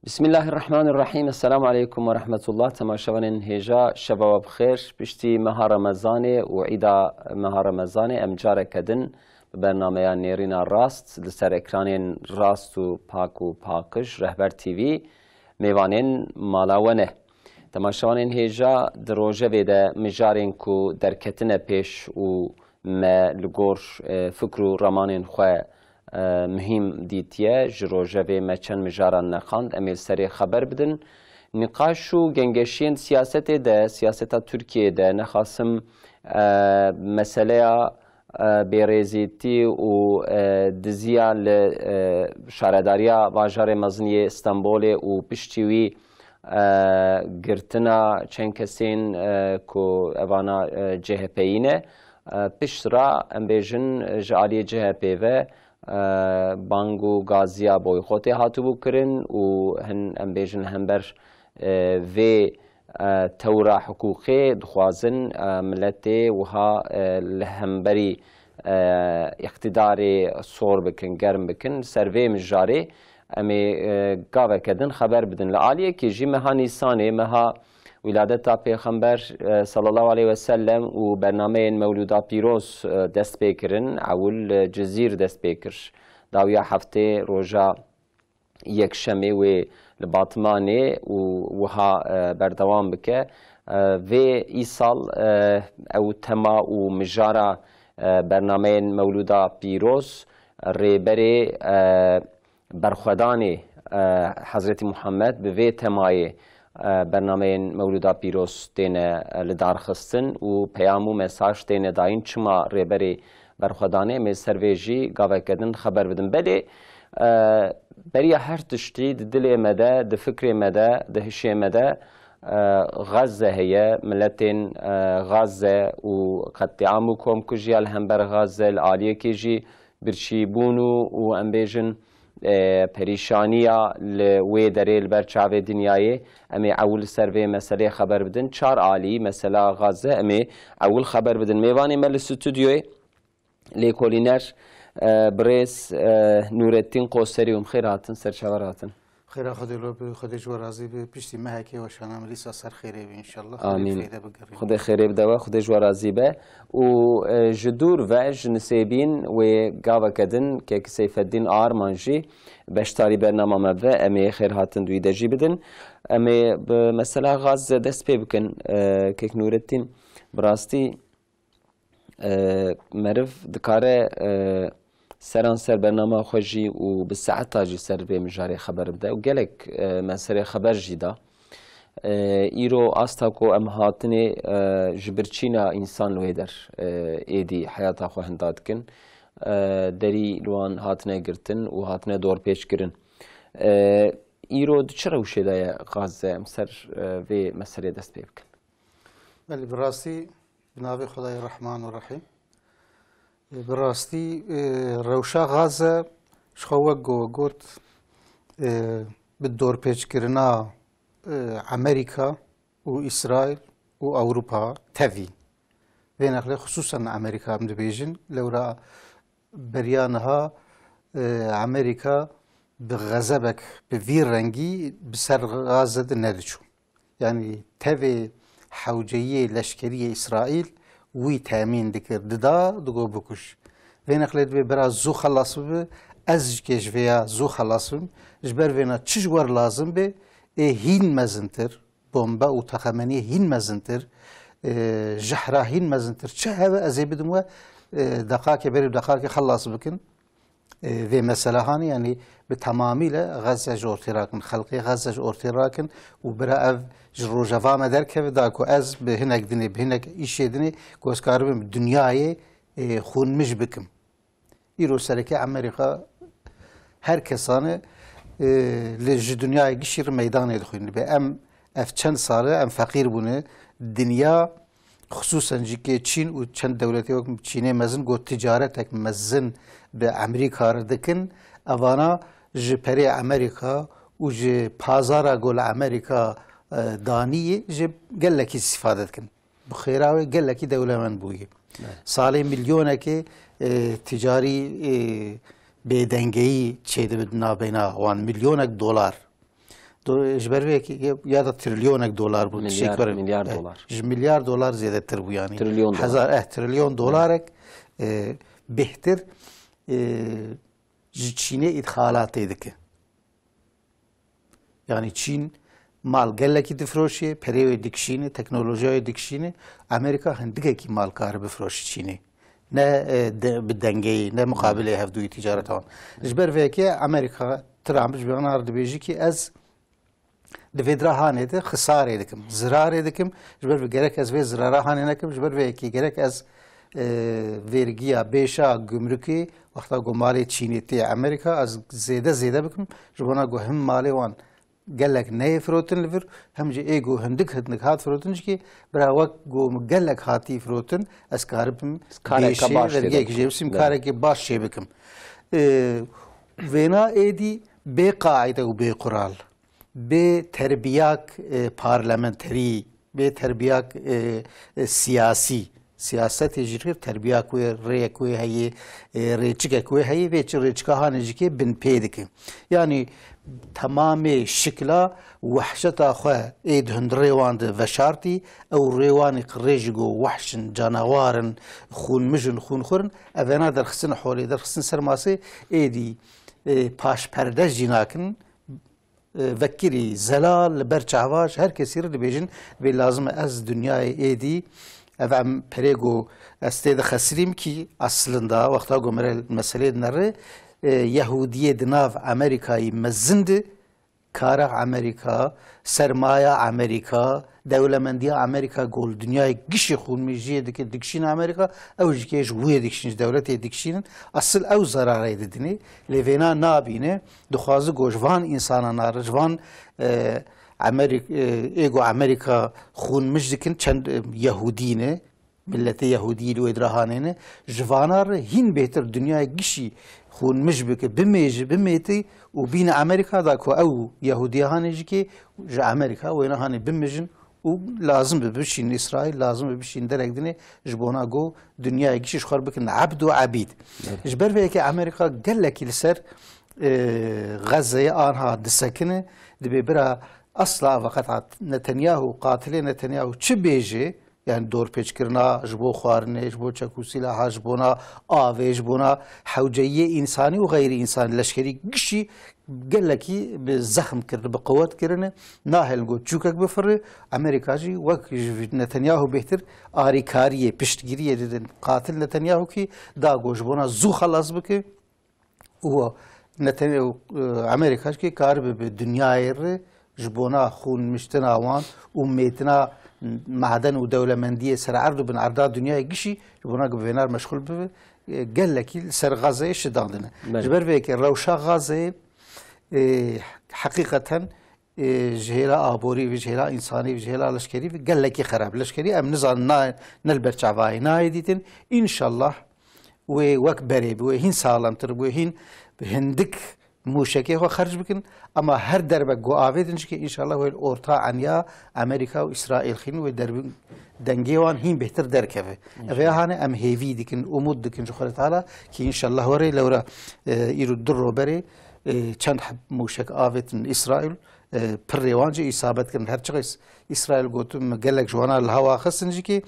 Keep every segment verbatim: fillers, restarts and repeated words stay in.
Bismillahirrahmanirrahim. Esselamu aleykum ve rahmetullah. Temaşevanên hêja, şeva we bi xêr. Piştî meha Remezanê û îda meha Remezanê em careke din bi bernameya Nêrîna Rast li ser ekranên rast û pak û paqij Rehber T V mêvanên mala we ne. Temaşevanên hêja, di rojevê de mijarên ku derketine pêş û me li gor, e, fikr û ramanên xwe, e, muhîm dîtiye, ji rojevê me çend mijaran neqand, em ê li serê xeber bidin. Nîqaş û gengeşiyên siyasetê de, siyaseta Tirkiyeyê de nexasim, e, meseleya, e, bêrêzîtî û, e, diziya li, e, şaredariya bajarê mezin yê Stenbolê û piştî wî, e, girtina çend kesên, e, ku evana, e, C H P'yî ne, e, pişt re em bêjin ji aliyê C H P ve, e, bang û gaziya boykotê hatibû kirin û hin em bêjin li hember, e, vê, e, tewra hiqûqê dixwazin, e, miletê wiha, e, li hemberî, e, îqtidarê sor bikin, germ bikin. Li ser vê mijarê em ê, e, gaveke din xeber bidin. Li aliyekê jî meha Nîsanê, meha Wîladeta Pêxember, e, sallallahu aleyhi ve sellem û bernameyên Mewlûda Pîroz, e, dest pê kirin. Ewil li Cizîr dest pê kir. Dawiya heftê roja Yekşemê wê li Batmanê û wiha, e, berdewam bike. E, vê îsal, e, ew tema û mijara, e, bernameyên Mewlûda Pîroz, rêberê, e, berxwedanê, e, Hezretî Muhammed bi vê temayê, e, bernameyên Mewlûda Pîroz têne, e, lidarxistin û peyam û mesaj têne dayîn. Çima rêberê berxwedanê, em ê ser vê jî gaveke din xeber bidin. Belê, e, beriya her tiştî di dilê me de, di fikrê me de, di hişê me de, e, Gazze heye, miletên, e, Gazze û qetlîam û komkujiya li hember Gazze, li aliyekê jî birçîbûn û, û em bêjin, e, perîşaniya li wê derê li ber çavê dinyayê. Em ê ewil li ser vê meseleyê xeber bidin. Çar alî, mesela Gazze, em ê ewil xeber bidin. Mêvanê me li stûdyoyê lêkolîner, e, birêz, e, Nûrettîn Qoserî, em xêr hatin, serçaver hatin. Xêra Xwedê lo bi, Xwedê ji we razî bi. Piştî mehekê weşana me dîsa ser xêrê bi înşallah. Xwedê Amîn. Fêde bigirin. Xwedê xêrê bide we, Xwedê ji we razî be. Û, e, ji Nisêbîn wê gaveke din kek Seyfeddîn Arman jî beşdarî bernama me bibe. Em ê xêr hatin di wî de jî bidin. Em ê bi mesela Gazze dest pê bikin. E, kek Nûrettîn, bi rastî, e, meriv dikare, e, seranser bernama xwe jî û bi saeta jî ser vê mijarê xeber bide û gelek, e, me serê xeber jî da. E, îro asta ku em hatinê, e, ji birçîna însan li wê der, e, êdî heyata xwe hinda dikin, e, derî li wan hatine girtin û hatine dorpêçkirin. E, îro di çi rewşê de ye Gazze? Em ser, e, vê meselê dest pê bikin. Belê, bi rastî, bi navê Xwedayê Rehman û Rehîm. E, bi rastî, e, rewşa Gaze ji xwe wek ku we got, e, bi dorpêçkirina, e, Amerîka û Îsraîl û Ewropa tevî. Vê nexlê xisûsen Amerîka em dibêjin, lewra beriya niha, e, Amerîka bi xezebek bi vî rengî bi ser Gaze de nediçû. Yanî tevê hewceyiyê leşkerî yê Îsraîl wî temîn dikir, dida, digot bikuj. Vê nexlê divê bira zû xelas bibe, ez jî kê ji vê ya zû xelas bim. Ji ber vêna çi ji wer lazim be, ê hîn mezintir, bombe û texemeniyê hîn mezintir, e, jehra hîn mezintir, çi hebe ez ê bidim we, e, deqakê berî deqakê xelas bikin. E, vê mesela hanî, yanî bi temamî le Gazze ji ortê rakin, xelkê Gazze ji ortê rakin û bira ev ji rojeva me derkeve da ku ez bi hinek dinê, bi hinek îşê dinê ku ez karibim dinyayê, e, xûnmij bikim. Îro sereke Amerîka her kesane, e, li ji dinyayê gişî re meydanê dixwîne. Be em ev çend sal e em feqîr bûne. Dinya, xisûsen jî kê Çîn û çend dewletê wek Çînê mezin, ku ticaretek mezin bi Amerîka re dikin, evana ji perê Amerîka û ji pazara ku li Amerîka, e, danî yê, ji gelekî îstîfade dikin. Bi xêra wê gelekî dewlemend bûye. Evet. Salê milyonekê, e, ticarî, e, bêdengeyî çêdibe di navbeyna wan, milyonek dolar. Do-, ji ber vê yekê ya da trilyonek dolar bû, tiştek Milyar, were. milyar Eh, dolar. Ji milyar dolar zêdetir bû yani. Trilyon dolar. Hezar, eh, trilyon dolarek, eh, bêhtir, eh, ji Çînê îthalatê dike. Yani Çîn mal gelekî difiroşê, perê wê dikişîne, teknolojiya wê dikişîne. Amerîka hindikekî mal kare bifiroşe Çînê. Ne, e, de, bi dengeyê, ne muqabilê hevdûyî ticareta wan. Ji ber vê yekê Amerîka, Trump ji wana re dibêje ki ez di vê dira hanê de xisarê dikim, zirarê dikim. Ji ber vê gerek ez vê zirara hanê nekim, ji ber vê yekê gerek ez, e, vergiya, bêşa, gumrukê, wexta ku malê Çînê tê Amerîka, ez zêde zêde bikim, ji bona ku him malê wan gelek neyê firotin li vir, hem jî ê ku hindik hindik hat firotin jî ki bira wek ku min gelek hatî firotin, ez karibim Kareke bêşê baş lê vergiyek bikim. jê bisim, Evet. karekê baş çê bikim. E, vêna êdî bê qaîde û bê qural, bê terbiyak, e, parlamenterî, bê terbiyak, e, e, siyasî, siyasetê jî kir terbiyak wê, rêyek wê heye, e, rêçikek wê heye, vê çi rêçika hanê jî kê bin pê dike. Yani temamê şikla wehşeta xwe ê di hundirê wan de veşartî, ew rê wan ê qirêjî go wehş in, canawar in, xûnmij in, xûnxwir in, ev vêna derxistin holê, derxistin ser masê, êdî, e, paşperde jî nakin, e, vekirî zelal li ber çava ji her kesî re dibêjin, dibê lazim e ez dinyayê êdî, ev em perê ku ez tê de xesirîm kî eslin da, wexta ku mere meselê dinere, e, Yehûdiyê di nav Amerîkayî mezin de, kara Amerîka, sermaya Amerîka, dewlemendiya Amerîka ku li dinyayê gişî xûnmijiyê dike, dikişîne Amerîka, ew jî kê ji wê dikişîn, ji dewletê dikişînin, esil ew zerarê didinê, lê vêna nabîne. Dixwaze ku ji van însanan re, ji van, e, Amerîk-, e, ê ku Amerîka xûnmij dikin, çend, e, Yehûdî ne, miletê Yehûdî li wê dira hanê ne, ji vana re hîn bêhtir dinyayê gişî xûnmij bike, bimêje, bimête û bîne Amerîka da ku ew Yehûdiya hanê jî kê ji Amerîka wêna hanê bimijin û lazim be bişînin Îsraîl, lazim be bişînin derek dinê ji bona ku dinyayê gişî ji xwe re bikin ebd û ebîd. Evet. Ji ber vê yekê Amerîka gelekî li ser, e, Xezeyê anha disekine, dibê bira esla veqet Netanyahu, qatilê Netanyahu çi bêje, yani dorpêçkirina ji bo xwarinê, ji bo çekûsîlaha, ji bona avê, ji bona hewceyiyê însanî û xeyrî însanî, leşkerî gişî gelekî bi zexm kirine, bi qewet kirine, nahêlin ku çûkek bifire. Amerîka jî wek ji Netanyahu bêhtir arîkariyê, piştgiriyê didin qatil Netanyahu kî da ku ji bona zû xelas bike û Netanyahu, e, Amerîka jî karibe bi dinyayê re ji bona xûn miştina wan û mêtina maden û dewlemendiyê ser erd û bin erda dinyayê gişî ji bona ku bi vênar meşxul bibe, e, gelekî li ser Xezeyê şidandine. Belê. Ji ber vê yekê rewşa Xezeyê, e, heqîqeten, e, ji hêla aborî ve, ji hêla însanî ve, ji hêla leşkerî ve gelekî xerab. Leşkerî em nizanin, na-, ne li ber çavayê nayê dîtin. Înşallah wê wek berê bi, wê hîn saxlemtir bi, wê hîn bi hindik mûşekê xwe xerc bikin. Ema her derbek ku avêtin jî kê înşallah wê li orta eniya Amerîka û Îsraîl xîn wê derbin dengê wan hîn bêhtir derkeve. Ev ya hane em hêvî dikin, umûd dikin ji Xwedê Teala kî înşallah were lewra, e, îro du ro berê, e, çend heb mûşek avêtin Îsraîl, e, pirrê wan jî îsabet kirin. Her çiqas Îsraîl gotin, gelek ji wana li hewa xistin jî kî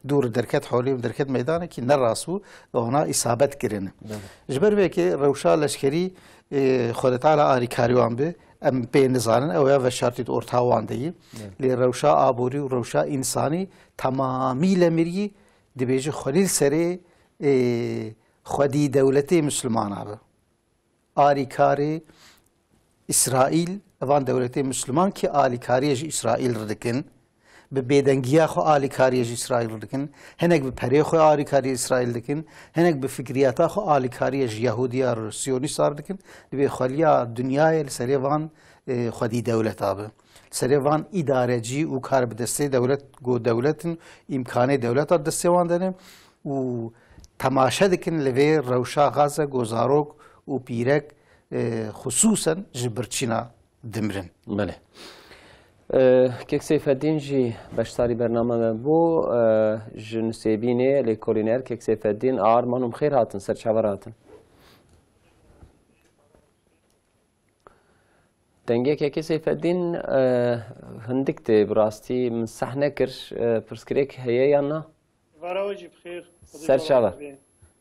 dûr derket holê û derket meydanekî ne rast bû, wana îsabet kirin. Belê. Ji ber vê yekê rewşa leşkerî, e, Xwedê Teala arîkarî wan bi, em pê nizanin, ew ya veşartî di orta wan de yî. Belê. Lê rewşa aborî û rewşa însanî temamî lemirî dibêje xwelî li serê, e, xwedî dewletê Mislimana bi. Alîkarê Îsraîl, evan dewletê Misliman ki alîkariyê ji Îsraîl re dikin, bi bêdengiya xwe alîkariyê ji Îsraîl re dikin, hinek bi perê xwe alîkariyê Îsraîl dikin, hinek bi fikriyata xwe alîkariyê ji Yehudiya re, Siyonîsta re dikin, dibê xweliya dinyayê li serê van, e, xwedî dewleta be. Li serê van îdarecî û kar bi destê dewlet, go dewlet in, îmkanê dewleta destê wan de ne û temaşe dikin li vê rewşa Gaza, go zarok û pîrek, e, xusûsen ji birçîna dimirin. Belê. E, Kek Seyfeddîn jî beşdarî bername me bû, e, ji Nisêbînê, lêkolîner Kek Seyfeddîn Arman û xêr hatin, ser çaver hatin. Dengê kekê Seyfeddîn, e, hindik tê bi rastî min seh nekir. E, pirsgirêk heye yan na? Vara we jî bi xêr. Xwedê Ser çava.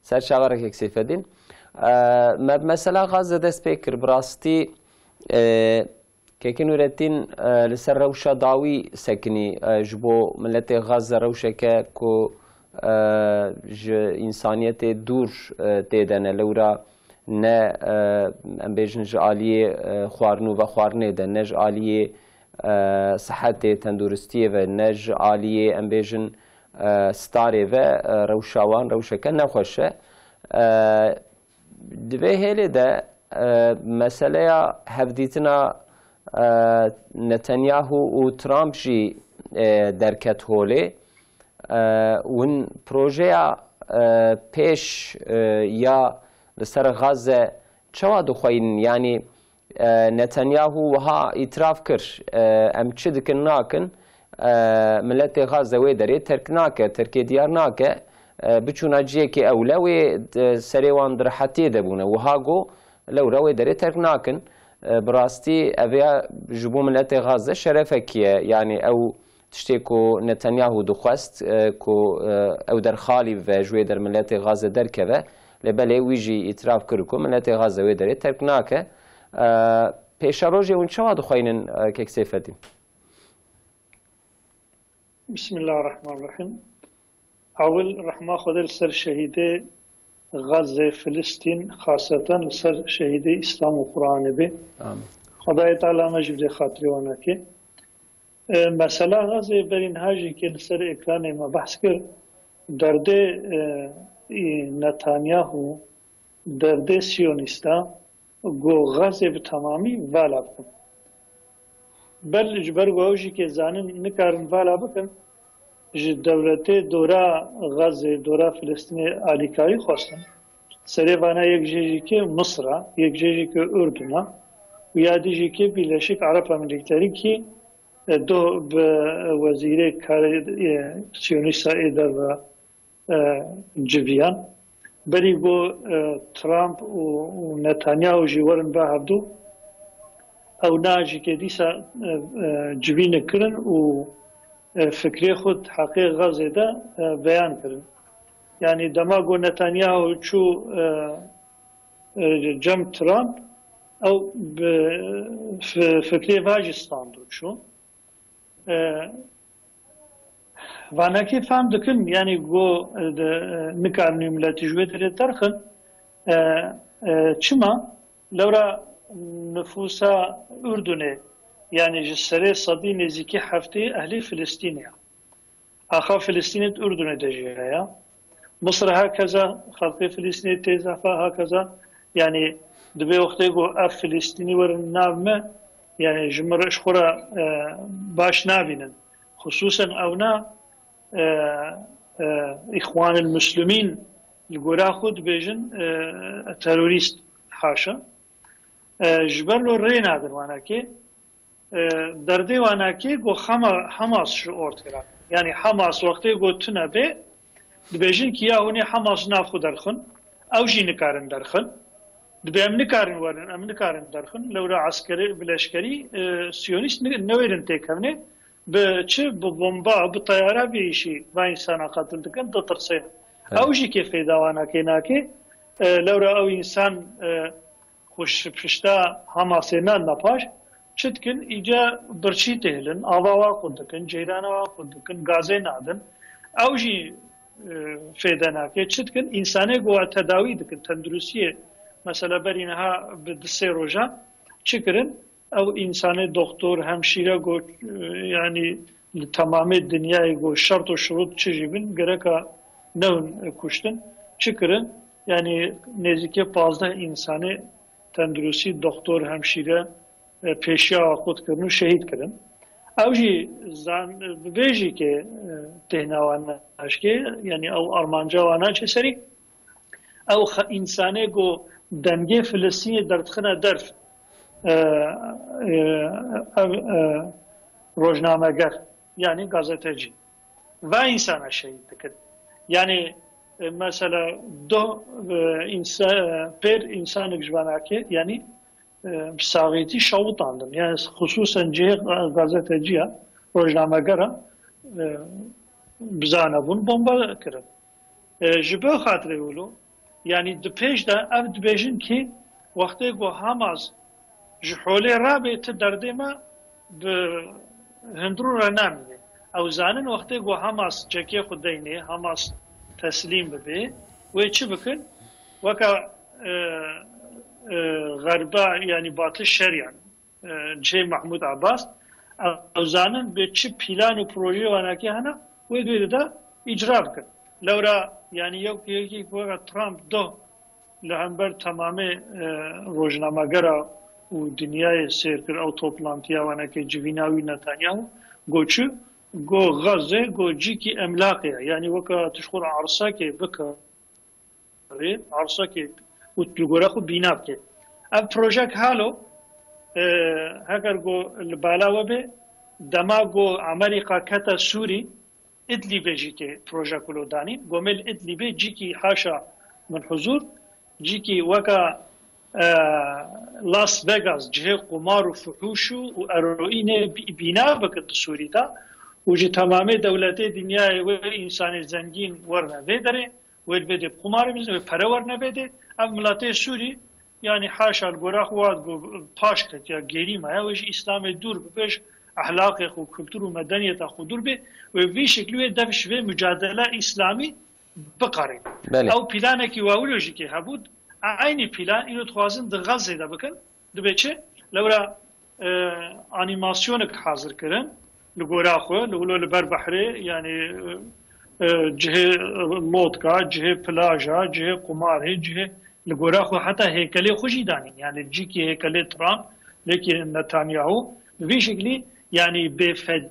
Ser çava re kek Seyfeddîn. E, me bi mesela Gaze dest pê kir. Bi rastî, e, kekê Nûrettîn, e, li ser rewşa dawî sekinî, e, ji bo miletê Gaze rewşeke ku, e, ji însaniyetê dûr, e, tê de ne. Lewra ne, e, em bêjin ji aliyê, e, xwarin û vexwarinê de, ne ji aliyê, e, sihetê, tenduristiyê ve, ne ji aliyê, em bêjin, e, starê ve, e, rewşa wan rewşeke nexweş e. E, di vê hêlê de, e, meseleya hevdîtina, e, Netanyahu û Trump jî, e, derket holê. E, hûn projeya, e, pêş, e, ya li ser Gaze çawa dixweynin? Yanî, e, Netanyahu wiha îtiraf kir, e, em çi dikin nakin, e, miletê Gaze wê derê terk nake, terkê diyar nake, e, biçûna ciyekê ewle wê, e, serê wan di rehetiyê de bûne. Wiha got, lewra wê derê terk nakin. E, bi rastî ev ya ji bo miletê Gaze şerefekî ye. Yanî ew tiştê ku Netanyahu dixwest, e, ku, e, ew derxalî bibe, ji wê der miletê Gaze derkeve, lê belê wî jî îtiraf kir ku miletê Gaze wê derê terk nake. E, pêşerojê hûn çawa dixweynin, e, kek Seyfeddîn? Bismillahirrahmanirrahîm. Ewil rehma Xwedê li ser şehîdê Gazze, Filistîn, xaseten li ser şehîdê Îslam û Qur'anê be. Amin. Xwedayê Teala me jî bi xatirê wan nake. E, mesela Gazze berî niha jî ke li ser ekranê me behs kir, derdê, e, î Netanyahu, derdê Siyonîsta, ku Gazze bi temamî vala bikin. Bel ji ber ku ew jî ke zanin nikarin vala bikin, ji dewletê dora Gazze, dora Filistînê alîkarî xwestin. Serê vana yek jê jî ke Misra, yek jê jî ke Urduna û ya dî jî ke Birleşik Arap Emirliklerî kî, e, do bi wezîrê karê, e, Siyonîsta ê derve e, civiyan. Berî ku, e, Trump û, û Netanyahu jî werin ve hevdu, ew na jî ke dîsa, e, e, civîne kirin û, e, fikrê xwe di heqê Gazê de, e, beyan kirin. Yanî dema ku Netanyahu çû, e, e, cem Trump, ew bi fi-, fikrê va jî stand û çû. E, Vanakê fehm dikin, yanî go, e, de, e, nikarin wî miletî ji wê derê derxin. E, e, çima? Lewra nifûsa Urdunê, yanî ji serê sedî nêzîkî heftê ehlê Filistînê ye. Axa Filistînê di Urdunê de jî heye. Misir hakeza, xelkê Filistînê tê zafa hakeza. Yanî dibê wextê ku ev Filistînî werin nav me, yanî ji min re, ji xwe re, e, baş nabînin. Xisûsen ewna, e, e, Îxwanil Muslimîn li gora xwe dibêjin, e, terorîst, haşa. E, ji ber lo rê nadin wanakê. E, derdê wanakê go Hama-, Hamas ji ortê re. Yanî Hamas wextê go tune bê, dibêjin ki ya hûn ê Hamas nav xwe derxin, ew jî nikarin derxin. Dibê em nikarin werin, em nikarin derxin. Lewra eskerî, bi leşkerî, e, Siyonîst ni-, newêrin têkevnê. Bi çi? Bi bomba, bi teyara bêyîşî va însana qetil dikin, ditirsênin. Evet. Ew jî kê feyda wanakê nake. E, lewra ew însan, e, xwe ji pişta Hamasê nan nepaş, çi dikin? Îca birçî têhilin, ava wa qut dikin, ceyrana wa qut dikin, gazê nadin. Ew jî, e, fêde nake. Çi dikin? Însanê ku we tedawî dikin, tenduristiyê, mesela berî niha bi du sê roja çi kirin? Ew însanê doxtor, hemşîre ku, e, yanî li temamê dinyayê ku şert û şurût çi jî bin, gereka newin, e, kuştin. Çi kirin? Yanî nêzîkê pazdeh însanê tenduristî, doxtor, hemşîre, e, pêşiya xwe dikirin û şehîd kirin. Ew jî zan-, bi vê jî ke, e, têhna wan naşkê, yanî ew armanca wan naçe serî. Ew xe-, însanê ku dengê Filistînê derdixine derv, e, e, ev, e, rojnameger, yanî gazetecî. Va însana şehîd dikin. Yanî, e, mesela, doh, e, însa-, e, pêr însanek ji vanakê, yanî e, bi saxîtî şewitandin. Yani xisûsen cihê gazeteciya, rojnamegera, e, bizane bûn, bombe kirin. E, ji bo xatirê wilo, yani di pêş de ev dibêjin ki wextê ku Hamas ji holê rabe, ti derdê me bi hundirû re namîne. Ew zanin wextê ku Hamas çekê xwe deyne, Hamas teslîm bibe, wê çi bikin? Weke, e, e, Xerba, yani Batı Şeriyan, e, cihê Mahmud Abbas, ew zanin bê çi plan û projeyê wanakê hene, wê dê de îcra bikin. Lewra, yani yew yekî weke Trump do li hember temamê, e, rojnamegera û dinyayê sêr kir, ew toplantiya wanakê civîna wî Netanyahu, got çi? Got Gaze, got cîkî emlaqê ye. Yani weke tu ji xwe re arsekê bike, rê arsekê û tu li gora xwe bîna bike. Ev projek halo, e, heger go li bala we be, dema go Amerîka kete Sûrî, Idlîbê jî tê projek wilo danîn. Go me li Idlîbê cîkî haşa min huzur, cîkî weka, e, Las Vegas, cihê qumar û fuhûş û, û eroînê bî-, bîna bikin di Sûrî de û ji temamê dewletê dinyayê wê însanê zengîn werine vê derê. Wê li vê dê bi qumarê bizin, wê pere werine vê dê. Ev miletê Sûrî, yani haşa li gora xwe hat ku paş ketiya, gêrî maya, wê ji Îslamê dûr bibe, ji ehlaqê xwe, kultur û medeniyeta xwe dûr bê, wê vî şeklî wê dev ji vê mucadele Îslamî biqerîne. Belê. Ew planekî wa wilo jî kê hebû, eynî plan îro dixwazin di Gazê de bikin, dibe çi? Lewra, e, anîmasyonek hazir kirin li gora xwe, li wilo li ber behrê, yani, e, e, cihê lotka, cihê plaja, cihê qumarê, cihê li gora xwe heta hêkelê xwe jî danîn. Yani cîkî hêkelê Trump, lêkî Netanyahu, bi vî şeklî, yani bêfedîbûn,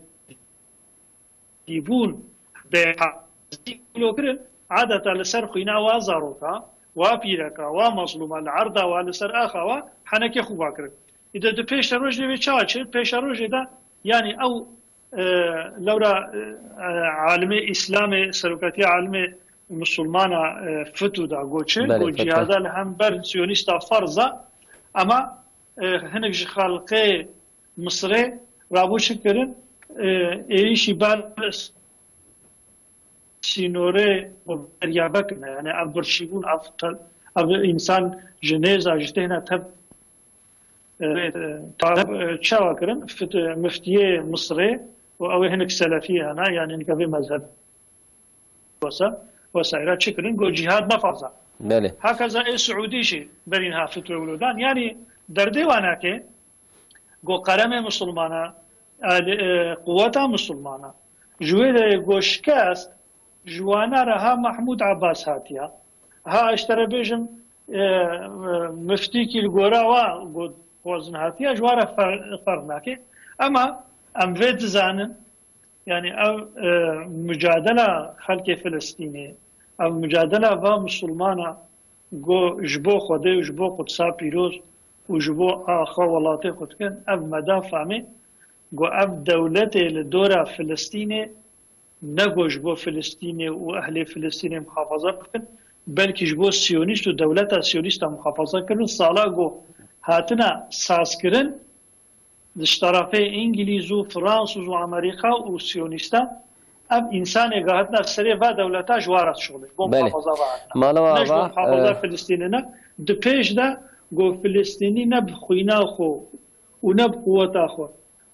bêhezî wilo kirin, adeta li ser xwîna wa zaroka, wa pîreka, wa mezlûma, li erda wa, li ser axa wa henekê xwe va kirin. Îde di pêşerojê vê çawa çi? Pêşerojê de, yani ew, e, lewra, e, e, alimê Îslamê, serokatiya alimê Musulmana, e, FETÖ da got çi? Belê, got FETÖ. Cihada li hember Siyonîsta ferz e, ama, e, hinek ji xelqê Misirê rabû çi kirin? E, êrîşî ber sînorê Deryabekin e. Yani ev birçîbûn, ev te-, ev însan ji nêza, ji têhna tev, e, e, çawa kirin? Fit-, e, miftiyê Misirê û ew ê hinek selefiyê hene, yani hinek vê mezheb wesa, wesayra çi kirin? Got cihad ne farz e. Belê. Hakeza ê Siûdî jî berî niha fitwe wilo dan. Yani derdê wanakê, got qeremê misilmana, e, e, quweta misilmana. Ji wê derê got şikest, ji wana re ha Mahmûd Abbas hatiya. Ha ez ji te re bêjim, e, e, miftîkî li gora wa got xwezin hatiya, ji wa re fer-, ferq nake. Ema em vê dizanin, yani ev, e, mucadela xelkê Filistînê, ev mucadela va misilmana, go ji bo Xwedê û ji bo Qudsa pîroz û ji bo axa welatê xwe dikin, ev me da famê, go ev dewletê li dora Filistînê, ne go ji bo Filistînê û ehlê Filistînê muhafaza bikin, belkî ji bo Siyonîst û dewleta Siyonîsta muhafaza kirin. Sala go hatina sazkirin, ji tarafê Îngilîz û Fransûz û Amerîka û Siyonîsta, ev însanê ge hatina serê va dewleta ji wa re dişuxulin. Bo Belê. Muhafaza va hatina. Mala Ne ji bo ava, muhafaza e, Filistînê ne. Di pêş de got Filistînî ne bi xwîna xwe û ne bi quweta xwe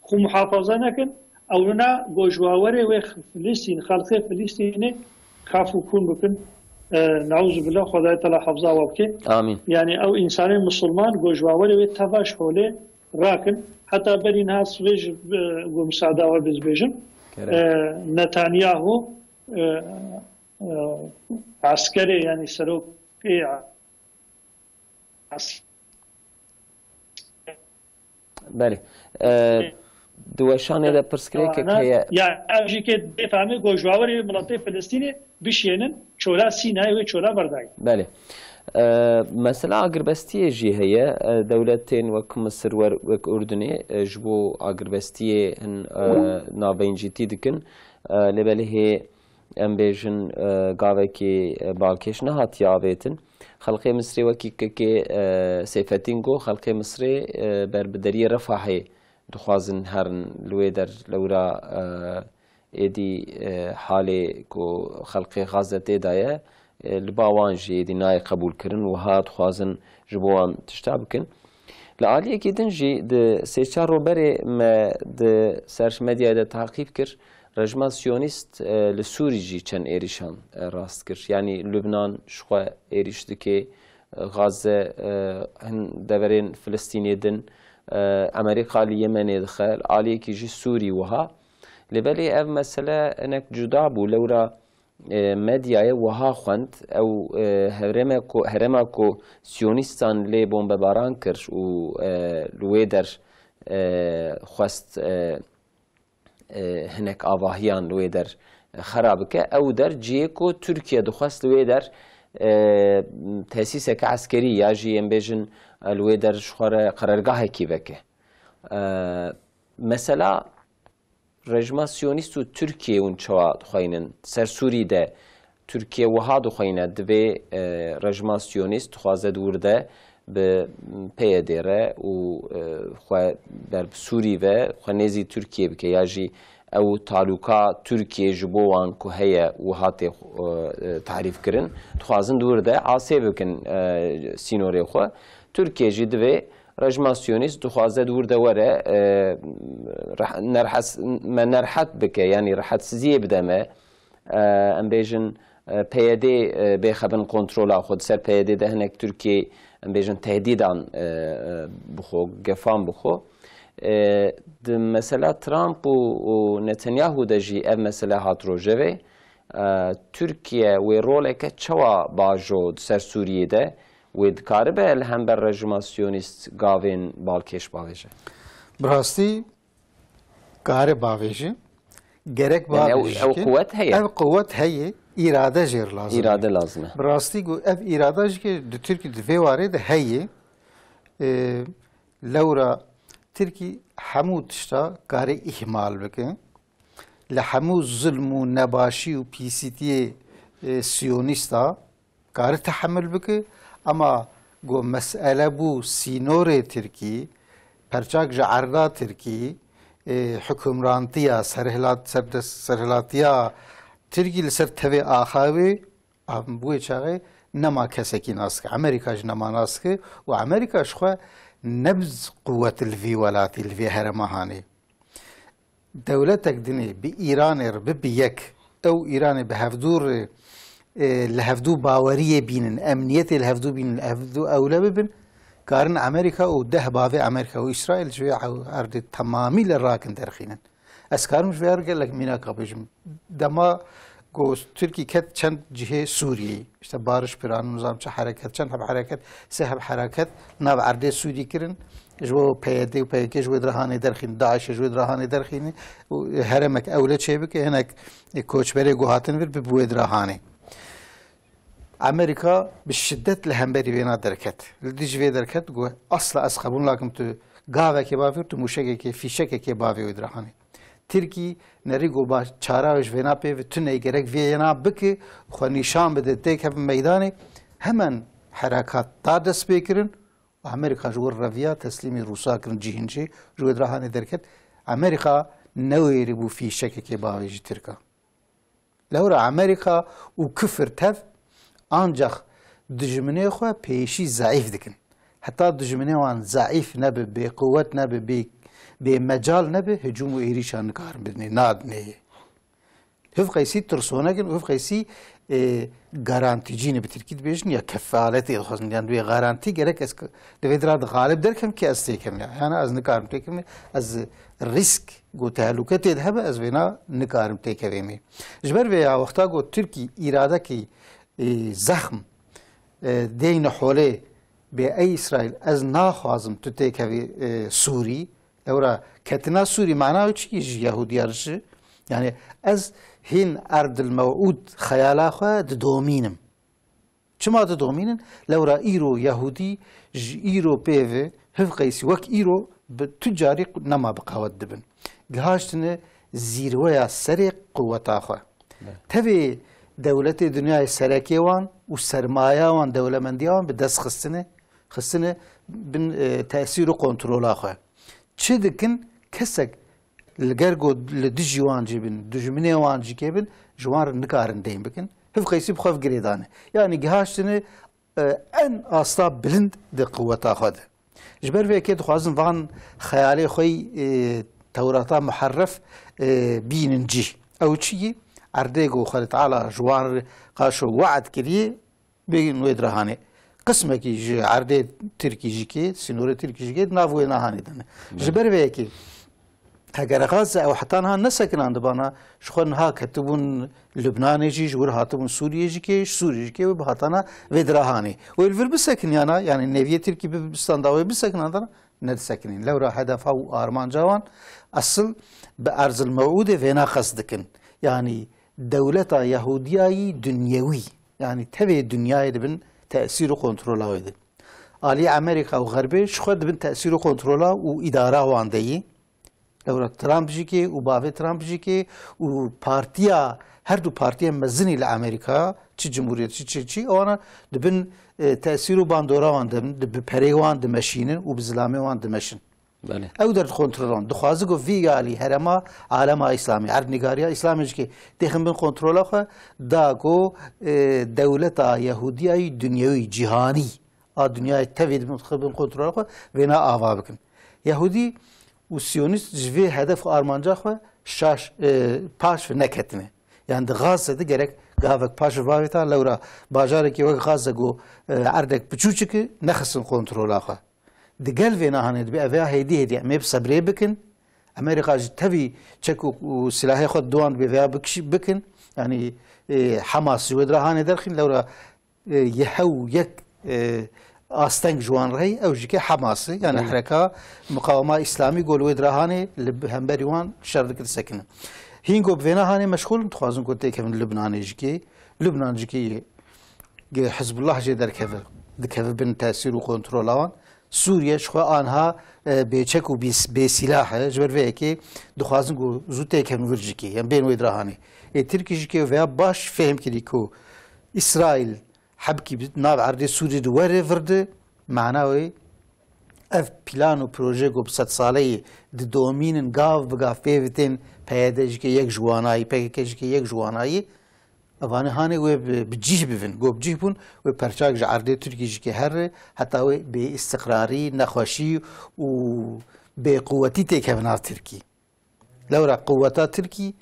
xwe muhafaza nekin, ewna got ji wa werê wê Filistîn, xelkê Filistînê kaf û kûn bikin. E, neûzubillah, Xwedayê Teala hefza wa bike. Amîn. Yani ew însanê misilman got ji wa werê wê teva ji holê rakin. Heta berî niha sibê ji, e, got misada we biz bêjim. Kerem. E, Netanyahu, e, e, eskerê, yani serokê es-, Belê. E, di weşanê de pirsgirêkek Ana, heye. Ya ev jî ke dê fehmê ku ji bawerê miletê Filistînê bişiyênin çola Sînayê wê çola berdayî. Belê. E, mesela agirbestiyê jî heye. E, dewletên wek Misir wer-, wek Urdunê, e, ji bo agirbestiyê hin, e, navbeyncîtî dikin. E, lê belê hê em bêjin, e, gavekî, e, balkêş nehatiye avêtin. Xelqê Misrê wekî kekê, e, Seyfetîn got, xelqê Misrê, e, ber bi deriyê Refahê dixwazin herin li wê der lewra, e, êdî, e, halê ku xelqê Xaze tê de ye, e, li ba wan jî êdî nayê qebûlkirin, wiha dixwazin ji bo wan tişta bikin. Li aliyekî din jî di sê çar ro berê me di ser medyayê de taqîb kir, rejima siyonîst, e, li Sûrî jî çend êrîşan, e, rast kir. Yanî Lubnan ji xwe êrîş dike, e, Gaze, e, hin deverên Filistînê din, e, Amerîka li Yemenê dixe, li aliyekî jî Sûrî wiha. Lê belê ev mesele hinek cuda bû. Lewra, e, medyayê wiha xwend, ew, e, herême ku, herêma ku siyonîstan lê bombebaran kir û, e, li wê der, e, xwest, e, e, hinek avahiyan li wê der xera bike. Ew der cihê ku Tirkiye dixwest li wê der, e, tesîseke eskerî ya jî em bêjin, e, li wê der ji xwe re qerargahekî veke. E, mesela rejima siyonîst û Tirkiye hûn çawa dixweynin? Ser Sûrî de Tirkiye wiha dixweyne, divê, e, rejima siyonîst dixwaze di wir de bi P Y D re û, e, xwe ber bi Sûrî ve xwe nêzî Tirkiye bike ya jî ew talûka Tirkiye ji bo wan ku heye wiha tê, e, tarîf kirin, dixwazin di wir de asê bikin, e, sînorê xwe. Tirkiye jî divê rejima siyonîst dixwaze di wir de were, e, reh-, nerhes-, me nerhet bike, yanî rehetsiziyê bide me, e, em bêjin, e, P Y D, e, bêxe bin kontrola xwe, di ser P Y D de hinek Tirkiyê, em bêjin, tehdîdan, e, e, bixwe, gefan bixwe. E, di mesela Trump û, û Netanyahu de jî ev mesele hat rojevê. E, Tirkiye wê roleke çawa bajo di ser Sûriyê de? Wê dikaribe li hember rejima siyonîst gavên balkêş bavêje? Bi rastî kare bavêje. Gerek Yani ew, bavêje ew ki quwet heye. Ev quwet heye, îrade jê re lazim e. Îrade lazim e. Bi rastî ku ev îrade jî ki di Tirkî di vê warê de heye. E, lewra Tirkî hemû tişta kare îhmal bike. Li hemû zulm û nebaşî û pîsîtiyê, e, siyonîsta kare tehemil bike, ama ku mesele bû sînorê Tirkî, perçak ji erda Tirkî, e, hukimrantiya, serhilat-, serdest-, serhilatiya Tirkî li ser tevê axa wê, a, bi wê çaxê nema kesekî nas dike. Amerîka jî nema nas dike û Amerîka ji xwe ne bi quwet li vî welatî, li vê herêma hanê. Dewletek dinê bi Îranê re bibe yek, ew Îranê bi hevdû re, e, li hevdû baweriyê bînin, emniyetê li hevdû bînin, li hevdû ewle bibin, karin Amerîka û deh bavê Amerîka û Îsraîl ji vê ew erdê temamî li rakin derxînin. Ez karim ji vê erdê gelek mînaka bêjim. Dema ku Tirkî ket çend cihê Sûriyeyê, işte Barış Pırağı, nizam çi hereket, çend heb hereket, sê heb hereket nav erdê Sûrî kirin. Ji bo P Y D û P Y K ji wê dirahanê derxîn, DAIŞ ji wê dirahanê derxînî û heremek ewle çêbike, hinek koçberê guhatin vir bi wê dirahanê. Amerîka bi şiddet li hemberî vêna derket. Li dijî vê derket got, asla ez qebûl nakim tu gavekê bavê, tu mûşekekê, fîşekekê bavê wê dirahanê. Tirkî nerî got ba çara wê ji vêna pê ve tune gerek vê yena bike, xwe nîşan bide, têkeve meydanê. Hemen herekat da dest pê kirin. Amerîka ji wir reviya teslîmî Rûsa kirin, cihên jê ji wê dirahanê derket. Amerîka newêrî bû fîşekekê bavêjî Tirka. Lewra Amerîka û kifir tev ancax dijminê xwe pêşî zeîf dikin. Heta dijminê wan zeîf nebe, bêquwet nebe, bê, bêmecal nebe, hicûm û êrîşan nikarin bidinê, nadinê yê. Hiv qeysî tirsonek in û hiv qeysî, e, garantîcî ne, bi tirkî dibêjin ya kefaletê dixwazin. Yan wê garantî gerek ez ki, di vê dira de xalib derkem ki ez têkem ya. Yani ez nikarim têkem, ez rîsk ku tehlûke tê de hebe, ez vêna nikarim têkevêm ê. Ji ber vê ya wexta ku Tirkî îradekî, e, zexm, e, deyne holê bê, ey Îsraîl, ez naxwazim tu têkevî, e, Sûrî. Lewra ketina Sûrî mana wê çi ji Yehûdiya re çi? Yani ez hîn erdil mewûd xeyala xwe didomînim. Çima didomînin? Lewra îro Yehûdî ji îro pê ve hiv qeysî wek îro bi tu carî nema bi qewet dibin. Gihaştine zîrweya serê quweta xwe. Be. Tevê dewletê dinyayê serekê wan û sermaya wan, dewlemendiya wan bi dest xistine, xistine bin, e, tesîr û kontrola xwe. Çi dikin? Kesek li ger ku li dijî wan jî bin, dijminê wan jî kê bin, ji wan re nikarin deyn bikin. Hiv qeysî bi xwe girêdane. Yanî gihaştine, e, en asta bilind di quweta xwe de. Ji ber vê yekê dixwazin van xeyalê xwe yî, e, Tewrata muherref, e, bînin cî. Ew çi yî? Erdê ku Xwedê Teala ji wan re qaşo we'd kiriye, bêgin wê dirahanê. Qismekî ji erdê Tirkî jî kê, sînorê Tirkî jî kê, di nav wê nahanê de ne. Ji ber vê yekê, heger Gaza ew heta niha nesekinandibana, ji xwe niha ketibûn Lubnanê jî, ji wir hatibûn Sûriyê jî kê, ji Sûriyê jî kê wê bihatana vê dirahanê. Wê li vir bisekiniyana, yanî neviyê Tirkî bi, bi standa wê bisekinandana, nedisekinîn. Lewra hedefa û armanca wan esil bi erzil mewûdê vêna qest dikin. Yanî dewleta Yahûdiyayî dunyewî, yanî tevê dinyayê dibin tesîr û kontrola wê de. Alî Amerîka û Xerbê ji xwe dibin tesîr û kontrola û îdara wan de yî. Lewra Trump jî kê û bavê Trump jî kê û partiya, her du partiya mezinî li Amerîka, çi cumhuriyet, çi, çi, çi, ewana dibin, e, tesîr û bandora wan de, di, bi perê wan dimeşînin û bi zilamê wan dimeşin. Belê. Ew der kontrol wan. Dixwaze ku vî alî herema alema Îslamî, erdnîgariya Îslamê jî kê têxin bin kontrola xwe, da ku, e, dewleta Yahûdiyayî dunyewî, cîhanî, a dinyayê tevî dibin, xwe bin kontrola xwe, vêna ava bikin. Yahûdî û Siyonîst ji vê hedef û armanca xwe şaş, e, paş ve neketine. Yani di Gazze de gerek gavek paş ve vavêta lewra bajarekî wek Gazze ku, e, erdek piçûçik e, nexistin kontrola xwe. Di gel vê nahanê dibe ev ya hêdî hêdî em ê bi sebrê bikin. Amerîka jî tevî çek û, û silahê xwe di wan dibe vê ya bikişî-, bikin. Yani, e, Hamas ji wê dirahanê derxîn lewra, e, yê hew yek, e, asteng ji wan re heye, ew jî ke Hamas e, yani Belê. Hereka Muqawema Îslamî ku li wê dirahanê li hemberî wan şer dike disekine. Hîn ku bi vêna hanê meşxûl in, dixwazin ku têkevin Lubnanê jî ke, Lubnan jî ke, ge Hizbullah jê derkeve, dikeve bin tesîr û kontrola wan. Sûriye ji xwe anha, e, bêçek û bîs-, bêsîlah e. Ji ber vê yekê dixwazin ku zû têkevin vir jî ke, yan bên wê dirahanê. Ê Tirkî jî ke veya baş fêhm kirî ku Îsraîl hebkî bi nav erdê Sûrî di were vir de, mana wê ev plan û proje ku bi sed saleyê didomînin, gav bi gav pê ve tên, P Y D jî ke yek ji wanayî, P K K jî ke yek ji wanayî, evanê hanê wê bi, bi cîh bivin. Ku bi cîh bûn, wê perçak ji erdê Tirkî jî ke here, heta wê bêîstiqrarî, nexweşî û bêquwetî têkeve nav Tirkî. Lewra quweta Tirkî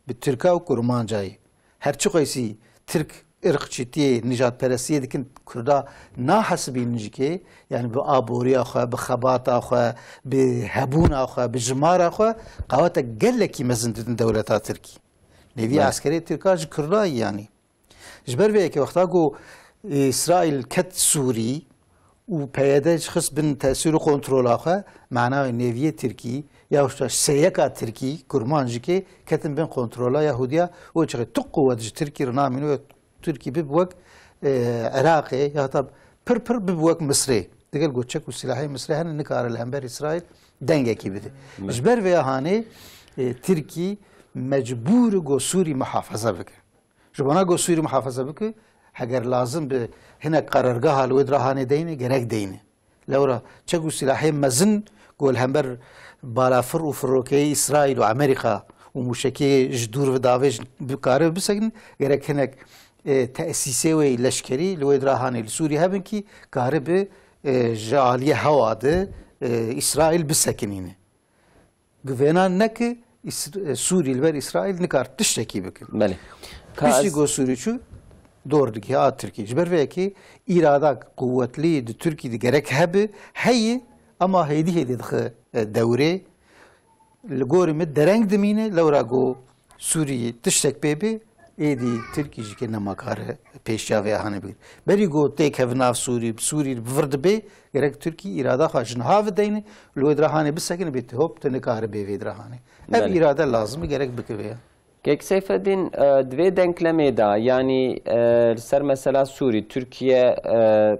bi Tirka û Kurmanca ye. Her çi qeysî Tirk irqçîtiyê, nijadperestiyê dikin, Kurda nahesibînin jî ke, yani bi aboriya xwe, bi xebata xwe, bi hebûna xwe, bi jimara xwe, qawete gelekî mezin didin dewleta Tirkî. Nêvî Belê. Eskerê Tirka ji Kurda ye yani. Ji ber vê yekê wexta ku Îsraîl ket Sûrî û P Y D jî xist bin tesîr û kontrola xwe, mana wê nêviyê Tirkî, ya wişta sêyeka Tirkî, Kurman jî kê ketin bin kontrola Yahudiya, wê çaxê tu quwet ji Tirkî re namîne wê Tirkî bibe wek, e, Iraqê, ya heta pir pir bibe wek Misrê. Digel ku çek û silahê Misrê hene, nikare li hember Îsraîl dengekî bide. Ji ber vê hanê, e, Tirkî mecbûr e ku Sûrî muhafaza bike. Ji bona ku Sûrî muhafaza bike, heger lazim bi hinek qerargeha li wê dirahanê deyne, gerek deyne. Lewra çek û silahê mezin ku li hember balafir û firokeyê Îsraîl û Amerîka û mûşekê ji dûr ve davêjin bikare bisekin, gerek hinek, e, tesîsê wê leşkerî li wê dirahanê li Sûrî hebin kî karibe, e, ji aliyê hewa de, e, Îsraîl bisekinîne. Guvêna neke Îsr-, e, Sûrî li ber Îsraîl nikar tiştekî bike. Belê. Ka Piştî ez ku Sûrî çû, dor digihê a Tirkî. Ji ber vê yekê îrada quwetlî di Tirkî de gerek hebe, heye, ama hêdî hêdî dixe, e, dewrê. Li gorî min dereng dimîne, lewra ku Sûrî tiştek pê bê, êdî Tirkî jî ke nema kare pêşiya vê hanê bigire. Berî ku têkeve nav Sûrî, bi Sûrî bi vir dibe, gerek Tirkî îrada xwe ji niha ve deyne, li wê dirahanê bisekine, bê tu hop, tu nikare bê vê dirahanê. Ev Belê. Îrade lazim e, gerek bike vê ya. Kek Seyfeddîn, e, di vê denklemê de, yanî, e, li ser mesela Sûrî, Tirkiye, e,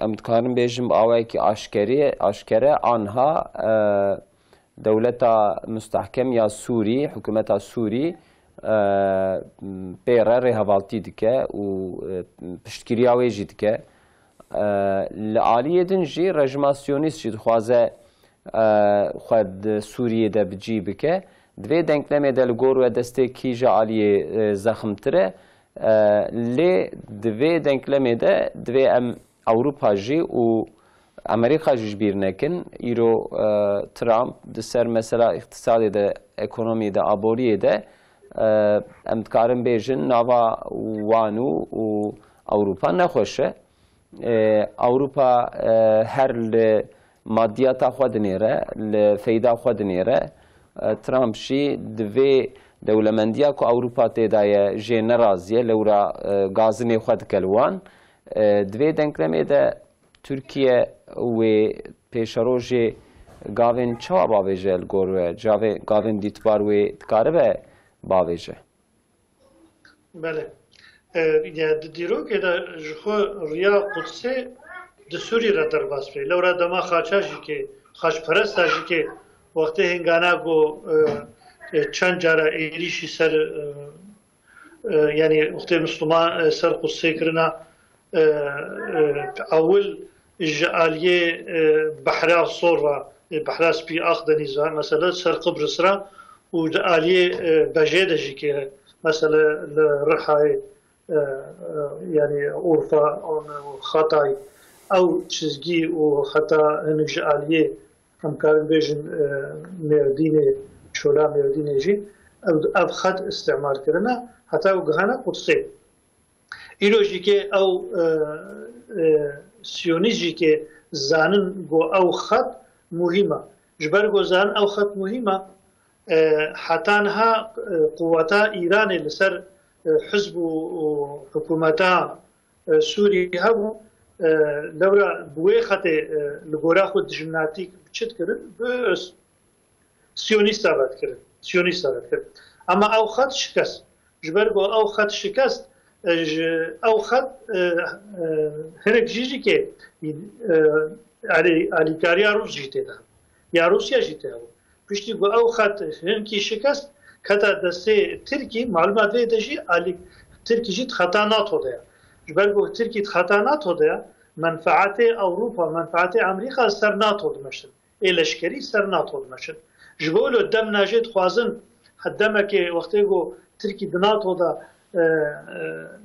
em dikarin bêjin bi awayekî aşkerî, aşkere anha, e, dewleta mustehkem ya Sûrî, hikûmeta Sûrî, e, pê re rêhevaltî dike û, e, piştgiriya wê jî dike. E, li aliyê din jî rejima Siyonîst jî dixwaze, e, xwe di Sûriyê de bi cî bike. Di vê denklemê de li gor we destê kî ji aliyê, e, zexmtir e? E, lê di vê denklemê de divê em Ewropa jî û Amerîka jî ji bîr nekin. Îro, e, Trump di ser mesela îqtisadê de, ekonomiyê de, aboriyê de, e, em dikarin bêjin nava wan û, û Ewropa nexweş e. E, Ewropa, e, her li madiyata xwe dinêre, li feyda xwe dinêre. E, Trump jî di vê dewlemendiya ku Ewropa tê de ye jê nerazî ye, lewra, e, gazinê xwe dike li wan. E, di vê denklemê de Tirkiye wê pêşerojê gavên çawa bavêje li gor we? Cavê gavên dîtbar wê dikaribe bavêje? Belê. E, ya di dîrokê de ji xwe riya Qudsê di Sûrî re derbas bê. Lewra dema xaça jî kê, xaçperesta jî kê, wextê hingana ku, e, e, çend cara êrîşî ser, e, e, yanî wextê Misliman, e, ser Qudsê kirina, e, e, ewil ji aliyê, e, Behra Sor re, e, Behra Spî, Akdenîz re, mesela ser Qibris re û di aliyê, e, Bejê de jî kê, mesela li Rihayê, e, e, yanî Urfa, Hatay, ew çizgî û heta hinek ji aliyê, em karin bêjin, e, Mêrdînê, çola Mêrdînê jî ew, ev xet îstimar kirine, heta ew gihane Qudsê. Îro jî kê ew, e, e, Siyonîst jî kê zanin ku ew xet muhîm e. Ji ber ku zanin ew xet muhîm e, e, heta niha, e, quweta Îranê li ser, e, hizb û, û hikûmeta, e, Sûrî hebû, e, lewra bi wê xetê, e, li gora xwe dijminatî çi dikirin? Bi Siyonîsta ve dikirin. Siyonîsta ve dikirin. Ama ew xet şikest. Ji ber ku ew xet şikest, e, ji ew xet, e, e, hinek jî jî kê, e, alî-, alîkariya Rûs jî tê de. Ya Rûsya jî tê hebû. Piştî ku ew xet hinkî şikest, keta destê Tirkî, malumat vê de jî alî-, Tirkî jî di xeta NATO de ye. Ji ber ku Tirkî di xeta NATO de ye, menfaetê Ewropa, menfaetê Amerîka li ser NATO dimeşin. Ê leşkerî ser NATO dimeşin. Ji bo wilo dem najê dixwazin, he demekê wextê ku Tirkî di NATO de, e, e,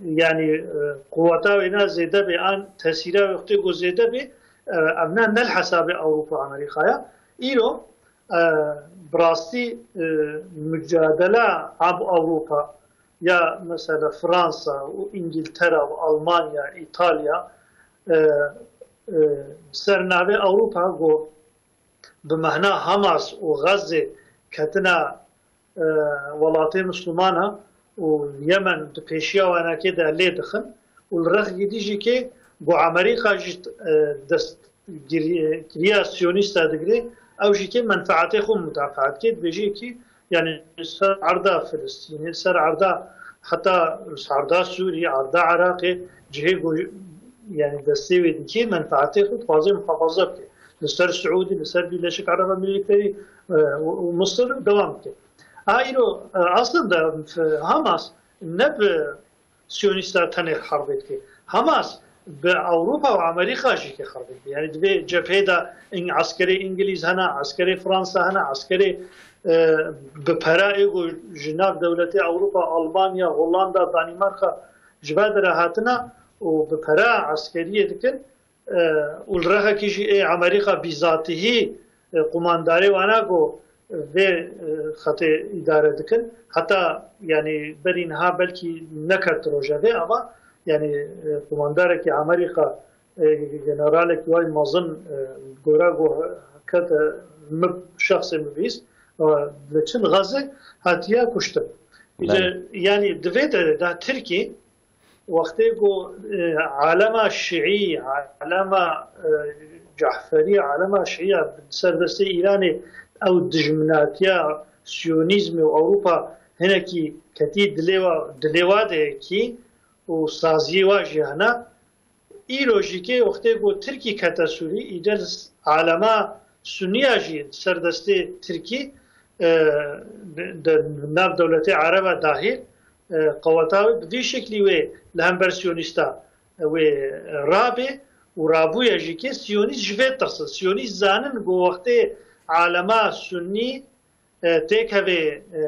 yanî, e, quweta wê ne zêde bê, an tesîra wê wextê ku zêde bê, e, ev ne, ne li hesabê Ewropa û Amerîkaya. Îro, e, bi rastî, e, mucadela ab Ewropa ya mesela Fransa û Îngiltere û Almanya, Îtalya, e, e, ser navê Ewropa ku bi mehna Hamas û Gazze ketina, e, welatê Mislimana û Yemen di pêşiya wanakê de lê dixin û li rexekî dî jî kê ku Amerîka jî, e, dest giri-, giriya Siyonîsta digire, ew jî kê menfaetê xwe mudafaa dike, dibêje kî, yanî ser erda Filistînê, ser erda heta erda Sûrî, erda Iraqê, cihê ku, yanî destê wê dike, menfaetê xwe dixwaze muhafaza bike. Li ser Siûdî, li ser Birleşik Arab Emirlikleri, e, û, û Misir dewam dike. A îro, e, aslında, e, Hamas ne bi Siyonîsta tenê herbê dike. Hamas bi Ewropa û Amerîka jî ke herbê dike. Yanî di vê cepheyê de ing-, eskerê Îngilîz hene, eskerê Fransa hene, eskerê, e, bi pera ê ku ji nav dewletê Ewropa, Almanya, Hollanda, Danîmarka ji ve dire hatine û bi pera eskeriyê dikin. E, û li rexekî jî ê Amerîka bîzatihî, e, qumandarê wana ku vê, e, xetê îdare dikin. Heta, yanî, berî niha belkî nekert rojevê, ama, yanî, e, qumandarekî Amerîka, e, generalekî way mezin, e, gora ku ket, e, min, şexsê min bihîst, e, li çin Xezê hatiye kuştin. Îca, Belê. Yanî, di vê derê de Tirkî, wextê ku, e, alema şiî, alema, e, Cehferî, alema şiî ya ser destê Îranê ew dijminatiya Siyonîzmê û Ewropa hinekî ketî dilê wa, dilê wa de ye kî û saziyê wa jî hene. Îro jî kê wextê ku Tirkî kete Sûrî, îcar alema Suniya jî ser destê Tirkî, e, di, di nav dewletê Ereba dahî, e, qeweta wê bi vî şeklî wê li hember Siyonîsta wê rabe û rabûye jî ke Siyonîst ji vê tirsin. Siyonîst zanin ku wextê alema Sunnî, e, têkevê, e,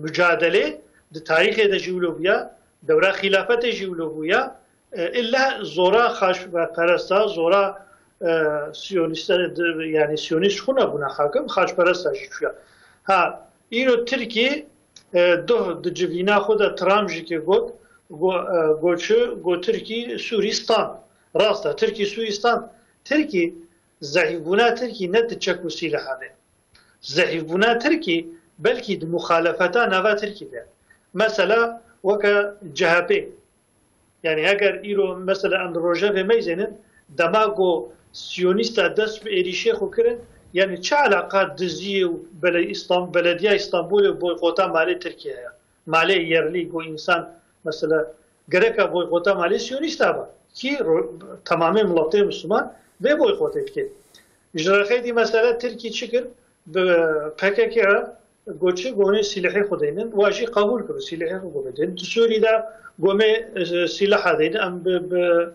mucadelê di tarîxê de jî wilo bûya, dewra xîlafetê jî wilo bûya, e, illa zora xaçperesta, zora, e, siyonîste, yani siyonîst xwe nebûna hakim, xaçperesta jî çûya. Ha, îro Tirkî, e, doh di civîna xwe de Trump jî ke got, go, e, go çi, go Tirkî Sûrî stand. Rast e, Tirkî Sûrî stand. Tirkî, zehîfbûna Tirkî ne di çek û sîleha de. Zehîfbûna Tirkî belkî di muxalefeta nava Tirkî de. Mesela weke C H P. Yani eger îro mesela em li Rojevê meyzênin, dema ku Siyonîsta dest bi êrîşê xwe kirin, yani çi eleqa diziyê û bele-, İstanbul, Belediya Îstanbulê boykota malê Tirkiye ya? Malê yerlî ku însan mesela gereka boykota malê Siyonîsta ba. Kî ro-, temamê miletê Misliman vê boykotê dike. Ji rexê dî mesela Tirkî çi kir? Bi P K K re got çi, gonê sîlehê xwe deynin, wa jî qebûl kir û sîlehê xwe got bidin. Di Sûrî de gomê, e, sîleha deynin, em bi, bi,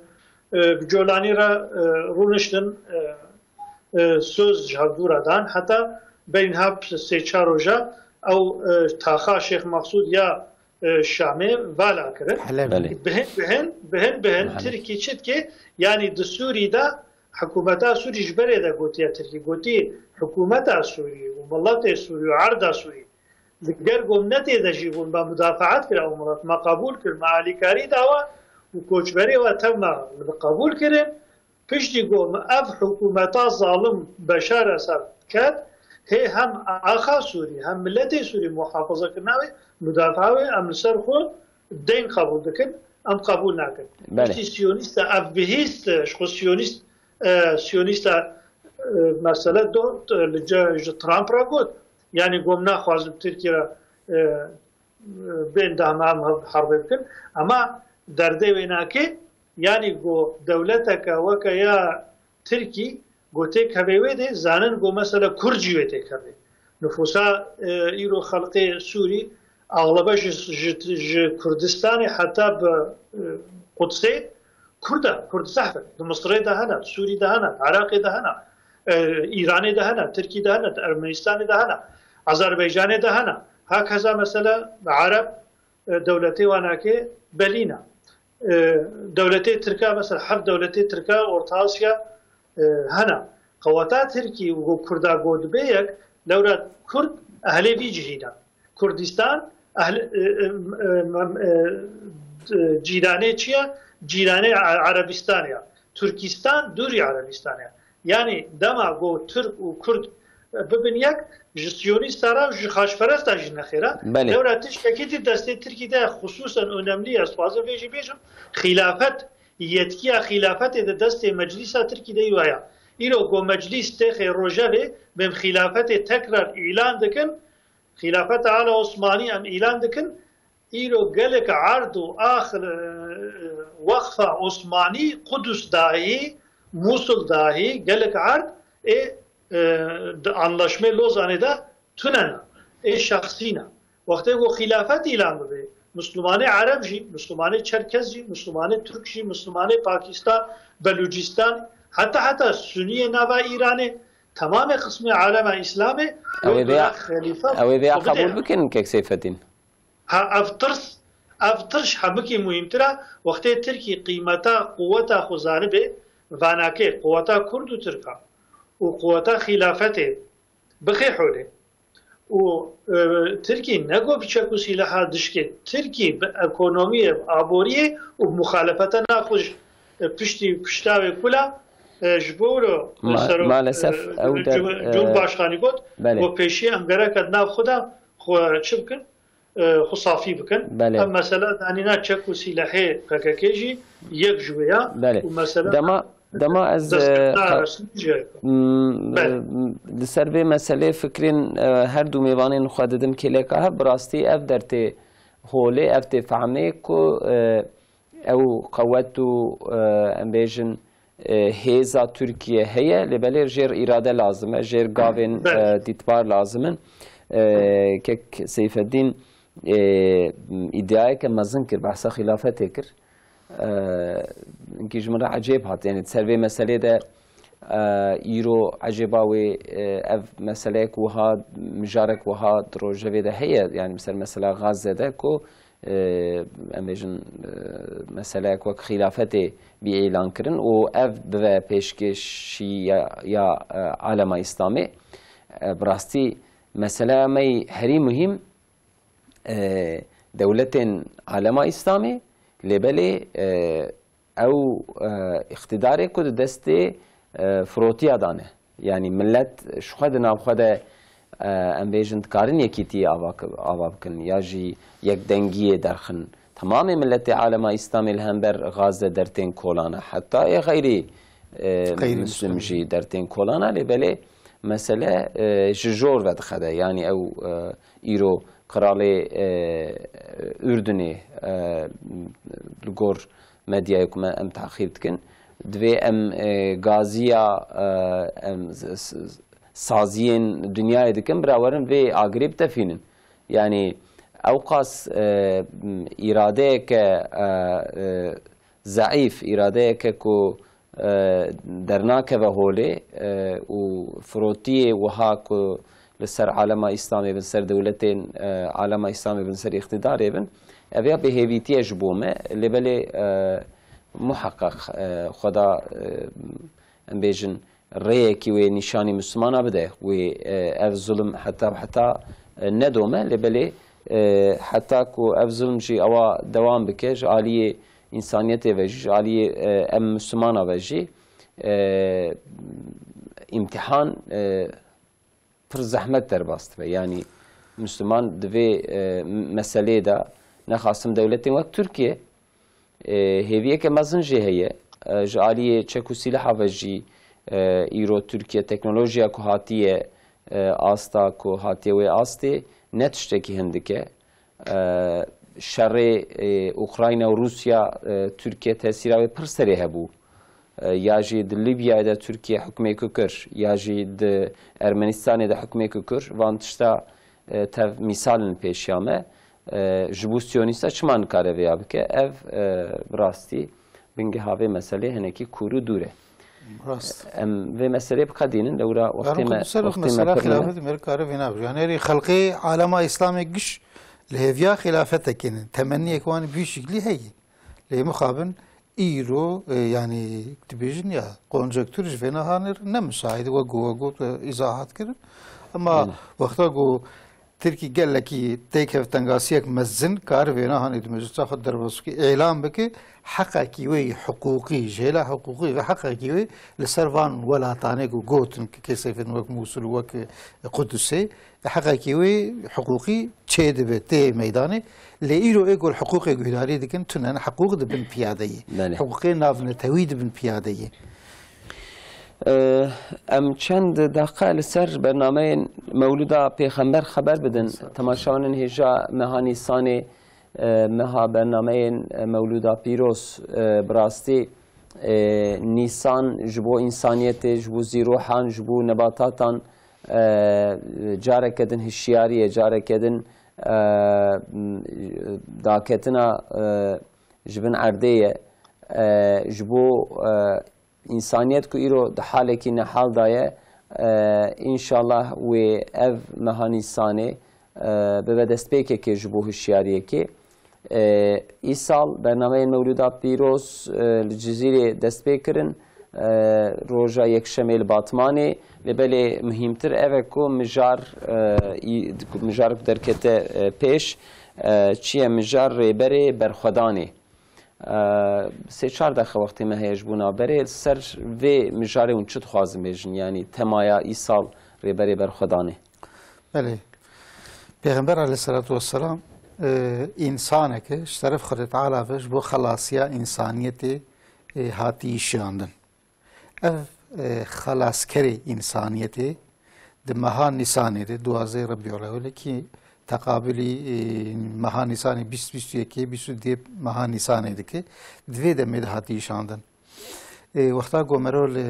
e, bi Colanî re, e, rûniştin, e, e, söz ji hevdû re dan. Heta beynha sê çar roja ew, e, taxa Şêx Mexsûd ya, e, Şamê vala kirin. Helebê. Belê. Bihin, bihin, bihin, bihin, Helebê. Tirkî çi dike? Yanî di Sûrî de Hikûmeta Sûrî ji berê de gotiye Tirkî, gotî hikûmeta Sûrî û miletê Sûrî û erda Sûrî li ger gomnetê de jî bûn, me mudafaat kir ew milet, me qebûl kir, me alîkarî dawa û koçberê we tev me li qebûl kirin. Piştî ku me ev hikûmeta zalim Beşar Esed ket, hê hem axa Sûrî hem miletê Sûrî muhafaza kirina wê, mudafaa wê em li ser xwe deyn qebûl dikin, em qebûl nakin. Belê. Piştî siyonîst e, ev bihîst e, ji xwe siyonîst, e, siyonîst e, e, mesele do, e, li ce-, ji Trump re got. Yani gom naxwazim Tirkiye re, e, e, bên dahma em hev-, herbê bikin. Ama derdê wê nake, yani go dewleteke weke ya Tirkî, Go têkevê wê de zanin go mesela Kurd jî wê têkevê. Nüfusa, e, îro xelqê Sûrî axlebe ji, ji, ji Kurdistanê heta bi, e, Qudsê Kurd e, Kurd zehf e. Di Misirê de hene, di Sûrî de hene, di Iraqê de hene, e, Îranê de hene, Tirkî de hene, di Ermenistanê de hene, Azerbaycanê de hene. Hakeza mesela Ereb, e, dewletê wanakê belîna. E, dewletê Tirka, mesela heft dewletê Tirka Orta Asya, e, hene. Qeweta Tirkî û Kurda go dibe yek, lewra Kurd ehlê vî cihî ne. Kurdistan ehl-, e, e, e, e, e, cîranê çi ye? Cîranê E-, Erebistanê ye. Türkistan dûrî Erebistanê ye. Yani dema go Tirk û Kurd bibin yek, ji Siyonîsta re, ji xaçperesta jî nexêra. Belê. Lewra tiştekî di destê Tirkî de xisûsen önemli ye, ez dixwazim vê jî bêjim, xîlafet, yetkiya xîlafetê di destê meclîsa Tirkî de yo ya. Îro ku meclîs têxê rojevê bêm xîlafetê tekrar îlan dikin, xîlafeta ala Osmanî em îlan dikin, Îro gelek erd û ax, e, wexfa Osmanî Qudus dahî, Mûsil dahî, gelek erd ê, e, di anlaşmê Lozanê de tune ne, ê şexsî ne. Wextê ku xîlafet îlan bibe, Mislimanê Ereb jî, Mislimanê Çerkez jî, Mislimanê Tirk jî, Mislimanê Pakistan, Belûcistan, heta heta Suniyê nava Îranê, temamê qismê alema Îslamê, Ew ê wê vêya, xelîfe ew ê vêya xwe bidê qebûl ne. Bikin, kek Seyfeddîn? Ha, ev tirs, ev tirs hemikî muhîmtir e. Wextê Tirkî qîmeta quweta xwe zanibe, vanakê quweta Kurd û Tirka û quweta xîlafetê bixê holê. Û, e, Tirkî ne ku bi çek û sîleha dişkê, Tirkî bi ekonomiyê, bi aboriyê û bi muxalefeta nexwe ji, e, piştî pişta wê kula, e, ji bo wilo, e, Ma-, serok, maalesef e, ew der, cum-, e, Cumhurbaşkanî got, belê. Ku pêşî em gereke di nav xwe de xwe çi bikin? e, xwe safî bikin. Belê. Ev mesela danîna çek û sîlehê P K K jî yek ji wê ya. Belê. Û mesela Dema, dema ez, e, destekdar ka-, resmî jî heye. M, Belê. e, li ser vê meselê fikrên, e, her du mêvanên xwe didim kêleka hev, bi rastî ev der tê holê, ev tê fehmê ku, e, ew qewet û, e, em bêjin, e, hêza Tirkiye heye, lê belê jêr îrade lazim e, jêr gavên, Belê. e, dîtbar lazim in. E, kek Seyfeddîn, e, îdiayeke mezin kir, behsa xîlafetê kir. E, hinkî ji min re ecêb hat. Yanî di ser vê meselê de, e, îro ecêba wê, e, ev meseleyek wiha, mijarek wiha di rojevê de heye. Yanî bi ser mesela Gazze de ku, e, em bêjin, e, meseleyek wek xîlafetê bî îlan kirin û ev bive pêşkêşî ya, ya, e, alema Îslamê. E, bi rastî meseleya me yî herî muhîm, e, dewletên alema Îslamê, lê belê, e, ew, e, îqtîdarê ku di destê, e, firotiya de ne. Yanî millet ji xwe di nav xwe de, e, em bêjin dikarin yekîtiyê ava, ava bikin ya jî yekdengiyê derxin. Temamê milletê alema Îslamê li hember Gazze dertên kolan e. Heta ê xeyrî, e, Xeyrî muslim muslim. jî dertên kolan e. Lê belê mesele, e, ji jor ve dixe de. Yanî ew, e, îro qiralê, e, Urdunê, e, li gor medyayê ku me em taqîb dikin, divê em, e, gaziya, e, em s-, s-, saziyên dinyayê dikin, bira werin vê agirê bitefînin. Yanî ewqas, e, îradeyeke, e, e, zeîf, îradeyeke ku, e, dernakeve holê, e, û firotiyê wiha ku li ser alema Îslamê bin, ser dewletên, e, alema Îslamê bin, ser îqtîdarê bin, ev ya bêhêvîtiye ji bo me, lê belê, e, muheqeq, e, Xweda, e, em bêjin, rêyekî wê nîşanî Mislimana bide, wê, e, ev zulm heta bi heta, e, nedome, lê belê, e, heta ku ev zulm jî ewa dewam bike, ji aliyê însaniyetê ve jî, ji aliyê, e, em Mislimana ve jî, e, îmtihan, e, pir zehmet derbas dibe. Yanî Misliman di vê, e, meseleyê de nexasim dewletên wek Tirkiye, e, hêviyeke mezin jê heye. E, ji aliyê çek û sîleha ve jî, e, îro Tirkiye teknolojiya ku hatiye, e, asta ku hatiye wê astê ne tiştekî hindik e. E, şerê, e, Ukrayna û Rûsya, e, Tirkiye tesîra wê pir serê hebû. E, ya jî di Lîbyayê de Tirkiye hukmê ku kir, ya jî di Ermenistanê de hukmê ku kir, van tişta, e, tev mîsal in pêşiya me. E, ji bo Siyonîsta çima nikare vêya bike? Ev, e, bi rastî bingeha vê meselê hinekî kûr û dûr e. Rast. Em vê meselê biqedînin, lewra wextê Yarim me, Kudüs ser wextê me mesela pir nîne. Xilafetê me kare vê nabijî. Yani herî xelqê alema Îslamê giş li hêviya xilafetekê ne. Temenniyek wan bi vî şiklî heye. Lê mixabin îro, e, yani dibêjin ya, konjektûr ji vê nehanê re ne müsait. Wek ku we got, e, îzahat kirin. Ama Aynen. wexta ku Tirkî gelekî têkev tengasiyek mezin kar vêna hanê di meclisa xwe derbas bike, îlan bike, heqekî wê yî hiqûqî, ji hêla hiqûqî ve heqekî wê li ser van welatanê ku gotin ki kesefin wek Mûsul, wek Qudusê, heqekî wê hiqûqî çê dibe, tê meydanê. Lê îro ê ku li hiqûqê guhdarî dikin, tune ne, hiqûq di bin piyade yê. Belê. Hiqûqê navnetewî di bin piyade yê. Em çend deqe li ser bernameyên Mewlûda Pêxember xeber bidin. Temaşevanên hêja meha Nîsanê, e, meha bernameyên, e, Mewlûda Pîroz, e, bi rastî, e, Nîsan ji bo însaniyetê, ji bo zîrohan, ji bo nebatatan, e, careke din hişyariyê, careke din, e, daketina, e, ji bin erdê ye. E, ji bo, e, Însaniyet ku îro di halekî nehal de ye, e, înşallah wê ev meha Nîsanê, e, bibe destpêkekê ji bo hişyariyekê. E, îsal bernameyên Mewlûda Pîroz, e, li Cizîrê dest pê kirin. E, roja Yekşemê li Batmanê. Lê belê muhîmtir ev e ku mijar, e, î-, ku mijar ku derkete, e, pêş, e, çi ye, mijar rêberê berxwedanê. Sê çar deqe wextê me heye ji bo navberê. Li ser vê mijarê hûn çi dixwazin bêjin? Yanî temaya îsal Rêberê Berxwedanê. Belê. Pêxember aleyhisselatu vesselam, e, însaneke ji teref Xwedê Teala ve ji bo xelasiya însaniyetê, e, hatî şiyandin. Ev, e, xelaskerê însaniyetê di meha Nîsanê de, duwazdeh Rebîul Ewwelê ki teqabilî, e, meha Nîsanê bîst, bîst û yekê, bîst û duyê meha Nîsanê dike, di vê demê de hatiye şandin. Ê, wexta ku mero li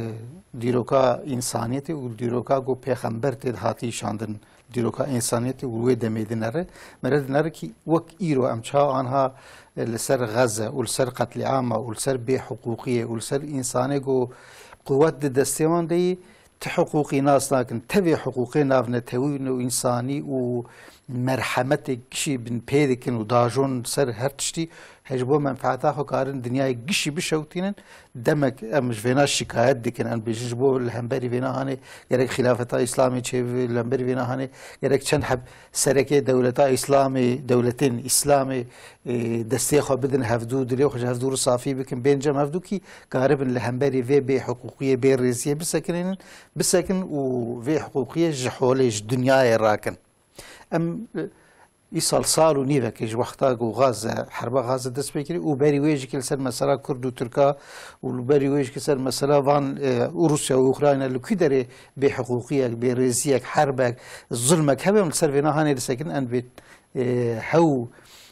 dîroka însaniyetê û dîroka ku pêxember tê dihatî şandin, dîroka însaniyetê û wê demê dinere, mere dinere kî wek îro em çawa anha, e, li ser Xeze û li ser qetlîama û li ser bêhiqûqiyê û li ser însanê ku quwet di destê wan de yî, ti hiqûqî nas nakin, tevê hiqûqê navnetewî û însanî û merhemetê gişî bin pê dikin û dajon ser her tiştî, he ji bo menfeeta xwe karin dinyayê gişî bişewtînin. Demek em ji vêna şikayet dikin, em bêjin ji bo li hemberî vêna hanê gerek xilafeta Îslamê çêbibe, li hemberî vêna hanê gerek çend heb serekê dewleta Îslamê, dewletên Îslamê, e, destê xwe bidin hevdû, dilê xwe ji hevdû re safî bikin, bên cem hevdû kî karibin li hemberî vê bêhiqûqiyê, bêrêziyê bisekinînin, bisekin û vê hiqûqiyê ji holê, ji dinyayê rakin. Em, e, îsal sal û nîvekê ji wexta ku Gaze, herba Gaze dest pê kirî û berî wê jî kî li ser mesela Kurd û Tirka û li berî wê jî kî ser mesela van, e, û Rûsya û Ukrayna li kî derê bêhiqûqiyek, bêrêziyek, herbek, zulmek hebe, em li ser vêna hanê disekin, em bê, e, hew,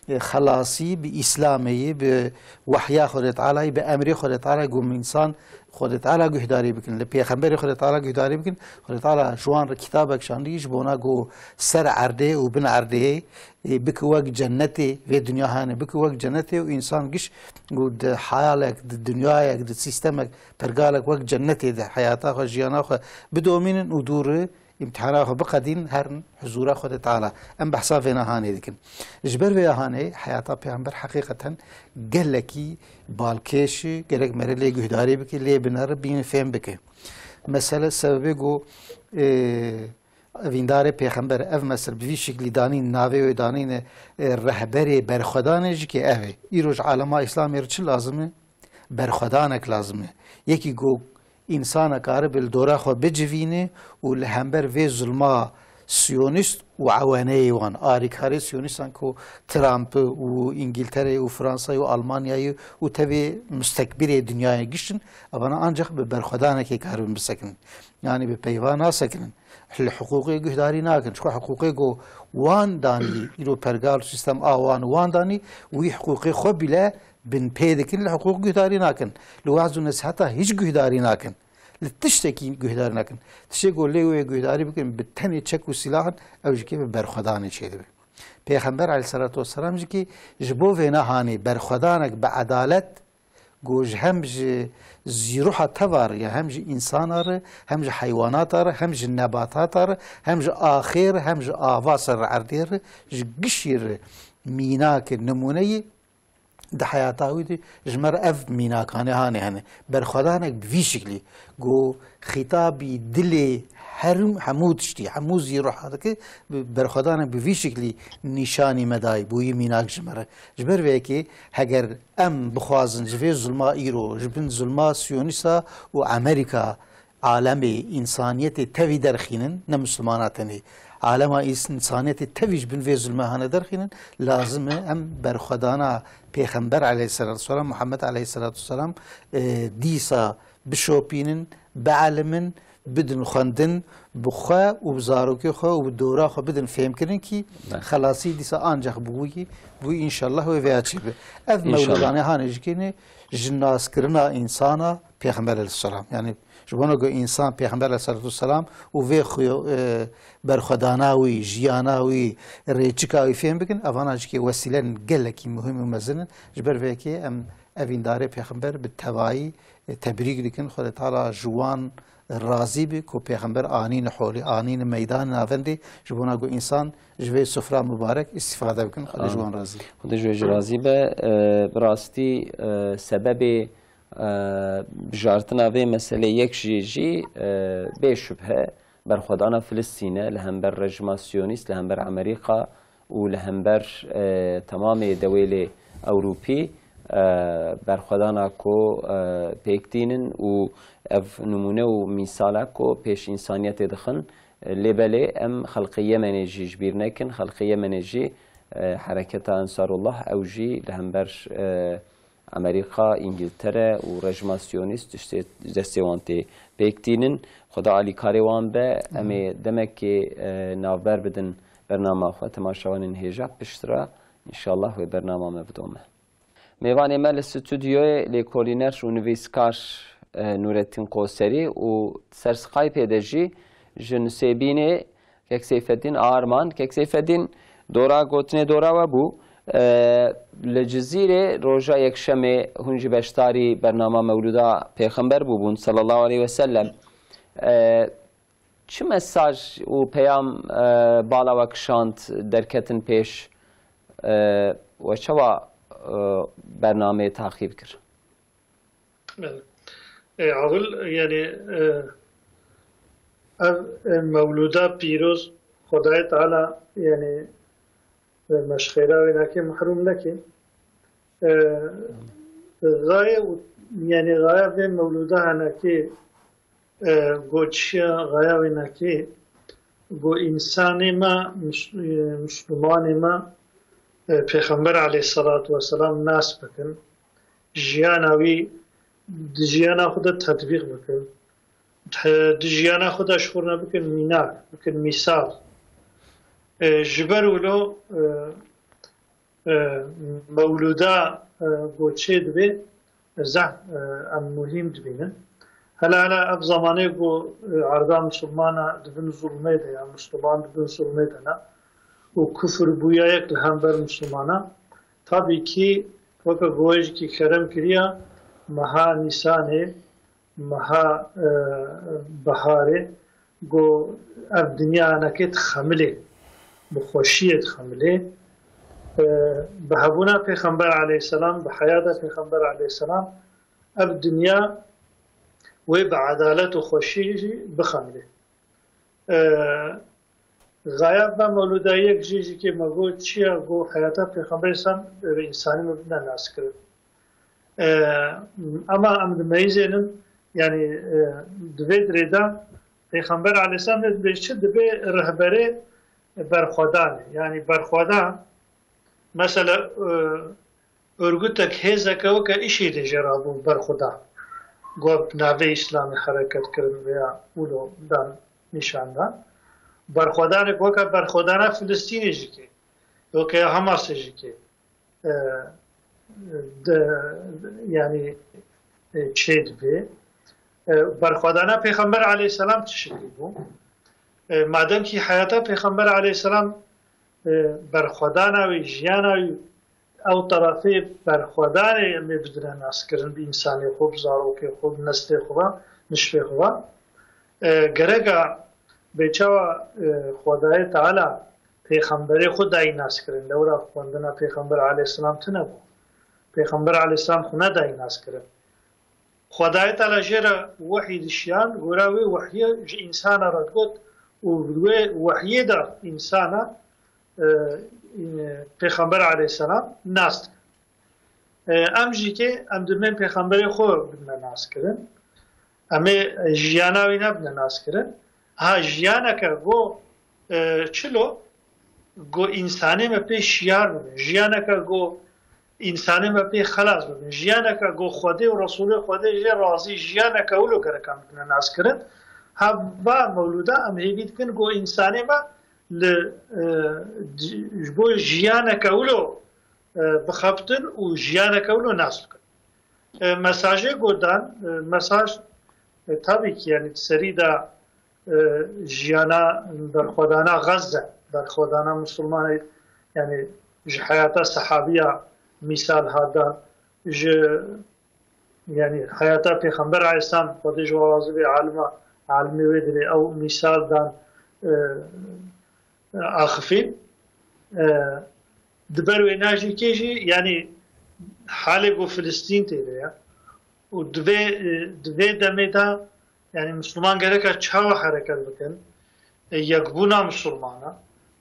e, xelasî bi Îslamê yî, bi wehya Xwedê Teala yî, bi emrê Xwedê Teala yî, ku min însan Xwedê Teala guhdarî bikin, li pêxemberê Xwedê Teala guhdarî bikin. Xwedê Teala ji wan re kitabek şandî ji bona ku ser erdê û bin erdê, e, bike wek cennetê, vê dinya hene bike wek cennetê û însan giş ku di hayalek, di dinyayek, di sîstemek, pergalek wek cennetê de heyata xwe, jiyana xwe bidomînin û dû re îmtihana xwe biqedînin, herin huzûra Xwedê Teala. Em behsa vêna hanê dikin. Ji ber vê hanê heyata Pêxember heqîqeten gelekî balkêş e, gerek mere lê guhdarî bike, lê binere, bîne fêm bike. Mesele sebebê ku, e, evîndarê Pêxember ev mesel bi vî şiklî danîn, navê wê danîne, e, rehberê berxwedanê jî kê ev e. Îro ji alema Îslamê re çi lazim e? Berxwedanek lazim e. Yekî ku însanek karibe li dora xwe bicivîne û li hember vê zulma siyonîst û eweneyê wan, arîkarê siyonîstan ku Trump û Îngiltere û Fransa û Almanyayê û tevê mustekbirê dinyayê giş in, evana ancaq bi berxwedanekê karibin bisekinin. Yanî bi peyva nasekinin. Li hiqûqê guhdarî nakin. Çku hiqûqê ku wan danî, îro pergal û sîstem a wan wan danî, wî hiqûqê xwe bîle bin pê dikin, li hiqûq guhdarî nakin. Li waz û nesiheta hîç guhdarî nakin. Li tiştekî guhdarî nakin. Tiştê ku lê wê guhdarî bikin, bi tenê çek û sîlahan, ew jî kê bi berxwedanê çêdibe. Pêxember aleyhisselatu vesselam jî kî ji bo vêna hanê berxwedanek bi edalet, ku ji hem ji zîruha teva re, ya hem ji însana re, hem ji heywanata re, hem ji nebatata re, hem ji axê re, hem ji ava ser erdê re, ji gişî re mînake, nimûneyê di heyata wî de ji me re ev mînakane hanê hene. Berxwedanek bi vî şiklî, ku xîtabî dilê her, hemû tiştî, hemû zîruha dike, bi-, berxwedanek bi vî şiklî nîşanî me dayî, bûyî mînak ji me re. Ji ber vê yekê heger em bixwazin ji vê zulma îro, ji bin zulma siyonîsta û Amerîka, alemê, însaniyetê tevî derxînin, ne Mislimana tenê, alema îs-, însaniyetê tevî ji bin vê zulme hane derxînin, lazim e em berxwedana Pêxember aleyhisselatu vesselam, Muhammed aleyhisselatu vesselam, e, dîsa bişopînin, bielimin, bidin xwendin, bi xwe û bi zarokê xwe û bi dora xwe bidin fêmkirin kî Be. xelasî dîsa ancaq bi wî, bi wî înşallah wê vêya çêbe. Ev İnşallah. mewlûdanê hanê jî kêne ji naskirina însana Pêxember aleyhisselam. Yanî ji bona ku însan Pêxember aleyhisselatu vesselam û vê xuyo, e, berxwedana wî, jiyana wî, rêçika wî fêm bikin, evana jî kê wesîlen gelekî muhim û mezin in. Ji ber vê yekê em evîndarê Pêxember bi tevayî, e, tebrîk dikin. Xwedê Teala ji wan razî be ku Pêxember anîne holê, anîne meydanê navendê, ji bona ku însan ji vê sifra mibarek îstîfade bikin. Xwedê ji wan razî be. Xwedê ji wê jî razî be. E, bi rastî, e, sebebê, e, bijartina vê meselê yek jî, jî, e, bê şubhe berxwedana Filistîn e li hember rejima siyonîst, li hember Amerîka û li hember, e, temamê dewêlê Ewropî, e, berxwedana ku, e, pêk tînin û ev nimûne û mîsala ku pêş însaniyetê dixin. E, lê belê em xelqê Yemenê jî ji bîr nekin. Xelqê Yemenê jî, e, hereketa Ensarullah, ew jî li hember, e, Amerîka, Îngiltere û rejima siyonîst tiştê destê wan tê pêk tînin. Xweda alîkarê wan be. Em ê demekê, e, navber bidin bernama xwe, temaşevanên hêja, piştre înşallah wê bernama me bidome. Mêvanê me li stûdyoyê lêkolîner û nivîskar, e, Nurettin Koserî û ser Skype'ê de jî ji Nusêbînê Kek Seyfeddîn Arman. Kek Seyfeddîn, dora gotinê dora we bû. E, li Cizîrê roja Yekşemê hûn jî beşdarî bernama Mewlûda Pêxember bûbûn, sallallahu aleyhi ve sellem. E, çi mesaj û peyam, e, bala we kişand derketin pêş, e, we çawa, e, bernameyê taxîb kir? Belê. E, Awil, yani, e, ev, e, mewlûda pîroz Xwedayê Teala, yani, e, me ji xêra wê nake, mehrûm neke. E, gaye û, yani, gaye vê mewlûda henekê, e, go çiya gaye wê nake, go însanê me, mis-, e, mislimanê me, e, Pêxember aleyhissalatu vesselam nas bikin. Jiyana wî di jiyana xwe de tetbîq bikin. Di jiyana xwe de ji xwe re bikin mînak, bikin mîsal. E, ji ber wilo, e, e, mewlûda, e, go çê dibe, zehf, e, em muhîm dibînin. Hela hela ev zamanê ku, e, erda misilmana di bin zulmê de ya, misilman di bin zulmê de ne û kufr bûya yek li hember misilmana, tabî kî weke ku we jî kî kerem kiriya, meha Nîsanê, meha, e, biharê, ku ev dinya hinekê dixemilê, bi xweşiyê dixemilê. E, bi hebûna Pêxember aleyhisselam, bi heyata Pêxember aleyhisselam, ev dinya wê bi edalet û xweşî jî bixemilê. E, Gaya me mewlûda yek jî jî kê me got çi ye, got heyata Pêxemberê sam bi însanî me bine naskirin. E, Ema em dimeyizênin, yani, e, di vê dirê de Pêxember aleyhisselam ne dibe çi dibe rehberê berxwedanê. Yani berxwedan, mesela, e, örgütek, hêzeke weke IŞİD'ê jê re bû berxweda. Got bi navê Îslamê hereket kirin veya wilo dan nîşan dan. Berxwedanek weke berxwedana Filistînê jî kê, weke ya Hamasê jî kê, e, de, yani, e, çê dibe. E, berxwedana Pêxember aleyhisselam çi şeklî bû? E, madem ki heyata Pêxember aleyhisselam, e, berxwedana wî, jiyana wî, ew terefê berxwedanê em ê bidine naskirin bi însanê xwe, bi zarokê xwe, bi neslê xwe ve, nişvê xwe ve. E, gereka bê çawa, e, Xwedayê Teala pêxemberê xwe dayî naskirin. Lewra xwendina Pêxember aleyhisselam tune bû. Pêxember aleyhisselam xwe nedayî naskirin. Xwedayê Teala jê re wehî dişiyan, gora wê wehyê ji însana re got û wê wehyê de însana, e, e, Pêxember aleyhisselam nas dikin. E, em jî kê em dibên Pêxemberê xwe bidine nas kirin. Em ê jiyana wî nebine nas kirin. Ha jiyaneke go, e, çilo, go însanê me pê şiyar bibin. Jiyaneke go însanê me pê xelas bibin. Jiyaneke go Xwedê û Resûlê Xwedê jê razî, jiyaneke wilo gerek em bidine nas kirin. Ha va mewlûda em hêvî dikin go însanê me li, e, ji bo jiyaneke wilo, e, bixebtin û jiyaneke wilo nas bikin. E, mesajê godan, e, mesaj, e, tabii ki, yani, di serî de, e, jiyana berxwedana Gazze, berxwedana Musulmanê, yani, ji heyata sehabiya mîsal hat dan, ji, yani, heyata Pêxember aleyhisselam, Xwedê ji we razî be, alima, alimê wê dirê ew mîsal dan, e, axifîn. E, di ber wê na jî kê jî, yanî halê ku Filistîn tê de ye. Û di vê, e, di vê demê de, yanî Misliman gereka çawa hereket bikin? E, yekbûna Mislimana.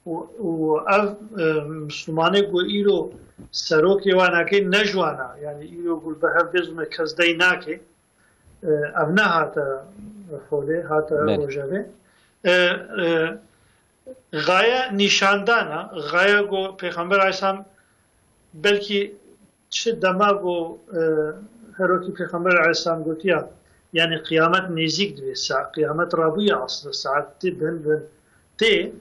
Û, û ev, e, Mislimanê ku îro serokê wan nake ne ji wan e. Yanî îro ku li ber hev bê zû me kes dey nake. E, ev nehate holê, hate Belê. rojevê. E, e, Gaye nîşandana, gaye ku Pêxember aleyhisselam belkî çi dema ku, e, herokî Pêxember aleyhisselam gotiya, yani qiyamet nêzîk dibe, sa-, qiyamet rabûye aslında, saet tê bin bin tê,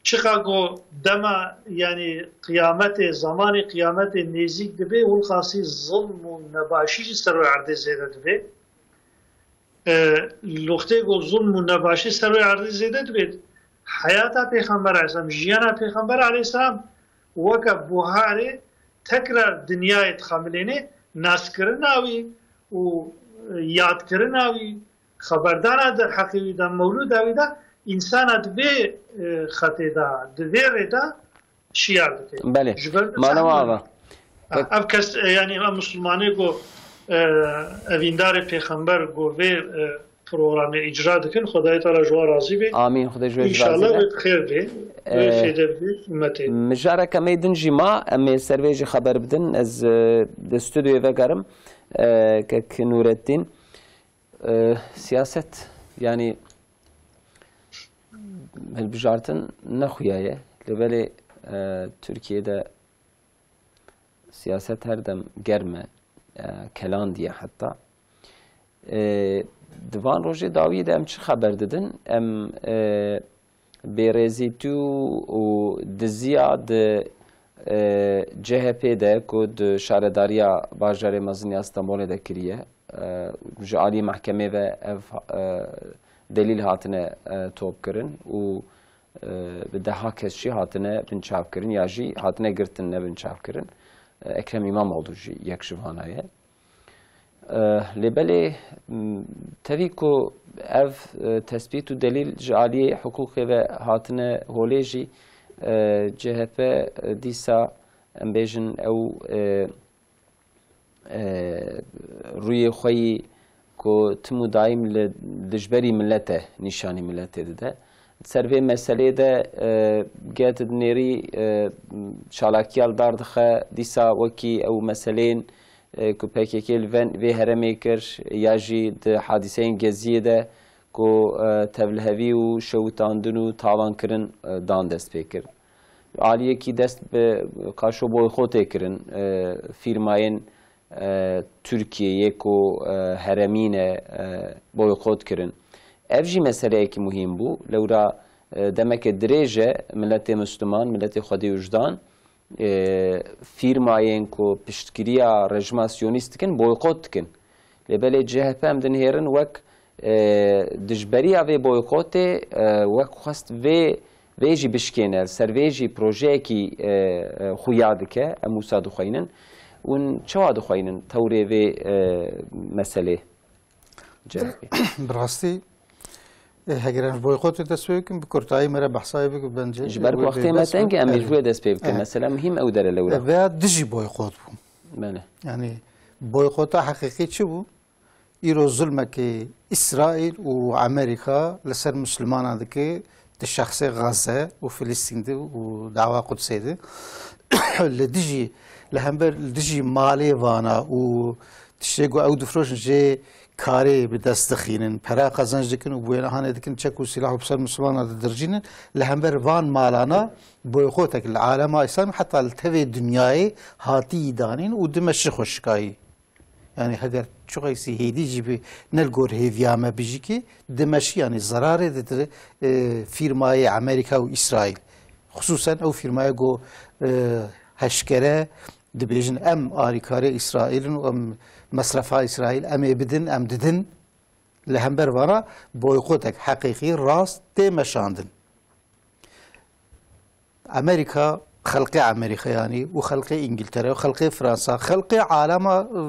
çiqa ku dema, yani qiyametê, zamanê qiyametê nêzîk dibe, wilxasî zilm û nebaşî jî ser wê erdê zêde dibe. Li wextê ku zulm û nebaşî ser wê erdî zêde dibêt, heyata Pêxember aleyhisselam, jiyana Pêxember aleyhisselam weke buharê tekrar dinyayê dixemilênê, naskirina wî û yadkirina wî, xeberdana derheqê wî de, mewlûda wî de, însana di vê, e, xetê de, di vê rê de şiyar dike. Belê. Ji ber Mala çaxan ava. Ha, ev kes, e, yani ev Musulmanê ku, e, evîndarê Pêxember ku vê, e, programê îcra dikin, Xwedayê Teala ji wan razî be. Amîn, Xwedê ji we jî razî be. Înşallah wê bi xêr bê, wê Ee, fêde bê ummetê. Mijareke me din jî ma, em ê ser vê jî xeber bidin. Ez, e, di stûdyoyê vegerim, e, kek Nûreddîn. E, siyaset, yani hilbijartin ne xuya ye. Lê belê, e, Tirkiyê de siyaset her dem germ e, e, kelandiye heta. E, di van rojê dawiyê de em çi xeber didin? Em, e, bêrêzîtî û diziya di, e, C H P de ku di şaredariya bajarê mezin ya Stenbolê de kiriye, e, ji alî mehkemê ve ev, e, delîl hatine, e, top kirin û, e, bi deha kes jî hatine binçavkirin ya jî hatine girtin ne binçavkirin. E, Ekrem İmamoğlu jî yek ji vana ye. E, lê belê, m, tevî ku ev, e, tespît û delîl ji aliyê hiqûqê ve hatine holê jî, e, C H P, e, dîsa em bêjin ew, e, e, rûyê xwe yî ku tim û daîm li dijberî milete nîşanî miletê dide. Ser vê meselê de, e, get dinêrî, e, çalakiya li dar dixe, dîsa wekî ew meseleyên, e, ku P K K li ven-, vê heremê kir ya jî di hadîseyên Geziyê de ku, e, tevlihevî û şewitandin û tawankirin, e, dan dest pê kir. Aliyekî dest bi qaşo boykotê kirin, e, fîrmayên, e, Tirkiyeyê ku, e, heremî ne, e, boykot kirin. Ev jî meseleyekî muhîm bû. Lewra, e, demeke dirêj e miletê Misliman, miletê xwedî wijdan, e, fîrmayên ku piştgiriya rejima Siyonîst dikin, boykot dikin. Lê belê C H P em dinihêrin wek, e, dijberiya vê boykotê, e, wek xwest vê, vê jî bişkêne, ser vê jî projeyekî, e, e, xuya dike, em wisa dixweynin. Hûn çawa dixweynin tewrê vê, e, meselê? C H P. Bi rastî, e, heger em ji boykotê dest pê bikin, bi kurtayî me re behsa wê bike, bence Ji ber ku wê wextê me bêbes teng e, em ê ji Evet. wê dest pê bikin. Evet. Mesele muhîm ew dere lewra. E, veya dijî boykot bû. Belê. Yani boykota heqîqî çi bû? Îro zulmekê Îsraîl û Amerîka li ser Mislimana dike di şexsê Gaze û Filistîn de û dawa Qudsê de. Li dijî, li hember, li dijî malê vana û tiştê ku ew difroşin jê karê bi dest dixînin, pera qezenc dikin û bi wê hanê dikin çek û sîlah û bi ser Mislimana didirjînin. Li hember van malana boykotek li alema Îslamî heta li tevê dinyayê hatî danîn û dime şi xweşikayî. Yani heger çiqasî hêdî jî bi ne li gor hêviya me bijî ki dimeşî yani zerarê didir, e, fîrmayê Amerîka û Îsraîl. Xisûsen ew fîrmayê ku, e, heşkere dibêjin em alîkarê Îsraîl in û em mesrefa Îsraîl em ê bidin, em didin. Li hember vana boykotek heqîqî rast tê meşandin. Amerîka, xelqê Amerîka yanî û xelqê Îngiltere û xelqê Fransa, xelqê alema, e,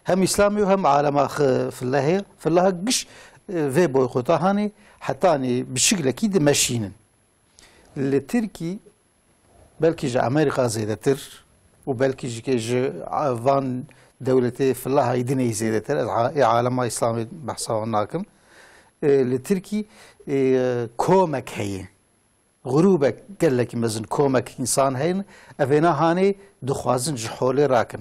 hem Îslamî û hem alema xi-, filehê, fileha giş, e, vê boykota hanê hetanî bi şiklekî dimeşînin. Li Tirkî belkî ji Amerîka zêdetir û belkî jî ke ji van dewletê filehayî dinê zêdetir, ez a-, ê alema Îslamê behsa wan nakim. E, li Tirkî, e, komek heye. Grûbek gelekî mezin, komek însan heyin, evêna hanê dixwazin ji holê rakin.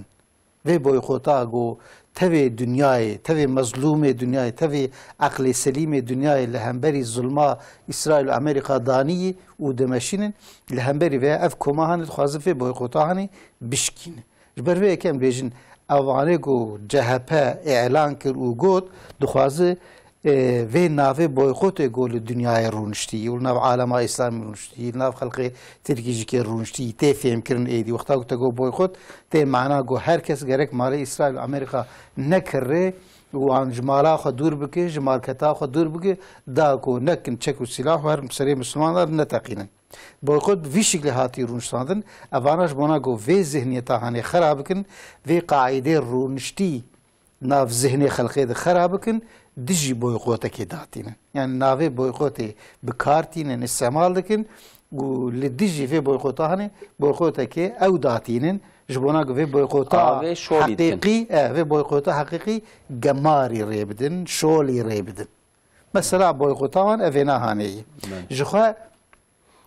Vê boykota ku tevê dinyayê, tevê mezlûmê dinyayê, tevê eqlê selîmê dinyayê li hemberî zulma Îsraîl û Amerîka daniyî û dimeşînin, li hemberî vê ev koma hanê dixwazin vê boykota hanê bişkînin. Ji ber vê yekê em dibêjin, evanê ku C H P îlan kir û got, dixwaze, e, vê navê boykotê ku li dinyayê rûniştî, û li nav alema Îslamî rûniştî, li nav xelkê Tirkî jî kê rûniştî, tê fêmkirin êdî. Wexta ku te got boykot, tê mana ku her kes gerek malê Îsraîl û Amerîka nekirê, Wan ji mala xwe dûr bike, ji malketa xwe dûr bike, da ku nekin çek û sîlah û her serê Mislimanan neteqînin. Boykot bi vî şiklî hatî rûniştandin. Evana ji bona ku vê zihniyeta hanê xera bikin, vê qaîdê rûniştî nav zihnê xelkê de xera bikin, dijî boykotekê datînin. Yani navê boykotê bi kar tînin, îstemal dikin û li dijî vê boykota hanê boykotekê ew datînin. Ji bona ku vê boykota Avê şolî dikin. heqîqî, e, vê boykota heqîqî gemarî rê bidin, şolî rê bidin. Mesela boykota wan evê nahanê ye. Ji xwe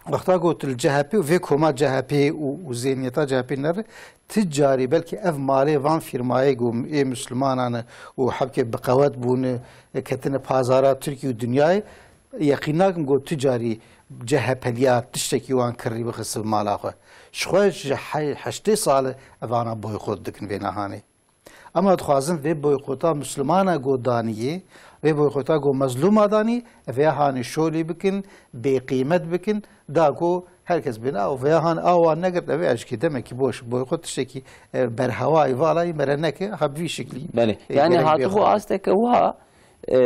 wexta ku tu li C H P û vê koma C H P û, û zihniyeta C H P nere, ti carî belkî ev malê van fîrmayê ku ê Mislimanan e û hebkê bi qewet bûne, ketine pazara Tirkiye û dinyayê, yeqîn nakim ku ti carî C H P'liya tiştekî wan kirrî bixist bi mala xwe. Ji xwe ji he-, heştê sal e evana boykot dikin vê nahanê. Ema dixwazin vê boykota Mislimana ku daniyê, vê boykota ku mezlûma danî, vê hanê şolî bikin, bêqîmet bikin, da ku her kes bêne, ew vê han awa negirt, ev ê eşkê demekî boş, boykot tiştekî, e, berhewayî valayî mere neke, ha bi vî şiklî, Belê. e, Yani gerek hatibû bêxwe. asteke wiha, e,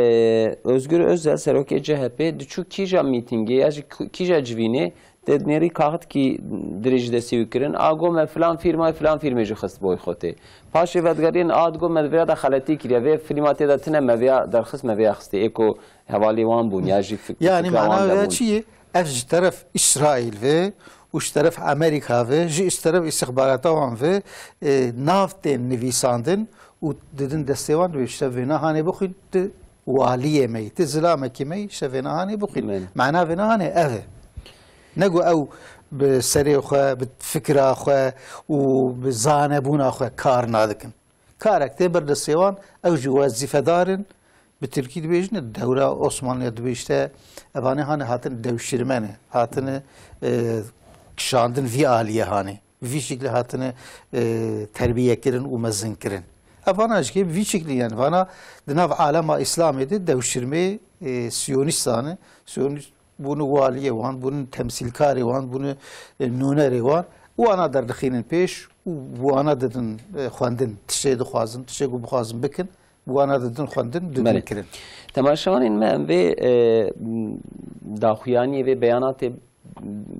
Özgür Özel, serokê C H P, diçû kîja mîtingê ya jî kî-, kîja civînê, Te dinêrî kaxit kî dirêj destî wî kirin. A got me filan fîrmayê, filan fîrmê jî xist boykotê. Paşê vedigeriyên a digot me di vira de xeletî kiriye. Vê fîrma tê de tine me vêya derxist, me vêya xistê. Ê ku hevalê wan bûn ya jî fik-, Yani fikra wan mana de vêya bûn. çi ye? Ev ji teref Îsraîl ve û ji teref Amerîka ve, ji ji teref îstixbarata wan ve, e, nav tên nivîsandin û didin destê wan, dibê işte vêna hanê bixwîn, tu waliyê me yî, tu zilamekî me yî, işte vêna hanê bixwîn. Belê. Mana vêna hanê ev e. Ne ku ew bi serê xwe, bi fikra xwe û bi zanebûna xwe kar nadikin. Karek tê ber destê wan, ew jî wezîfedar in, bi tirkî dibêjin, dewra Osmanliya dibê işte, evanê hanê hatin dewşirmene, hatine, e, kişandin vî aliyê hanê. Vî şiklî hatine, e, terbiye kirin û mezin kirin. Evana jî vî şiklî, yani vana di nav alema Îslamê de dewşirmê, e, Siyonîstan e. Siyonîst bûne waliyê wan, bûne temsîlkarê wan, bûne, e, nûnerê wan. Wana derdixînin pêş û wana didin, e, xwendin, tiştê dixwazin, tiştê ku bixwazin bikin, wana didin xwendin, didin Belê. kirin. Temaşevanên me, em vê, e, daxuyaniyê, vê beyanatê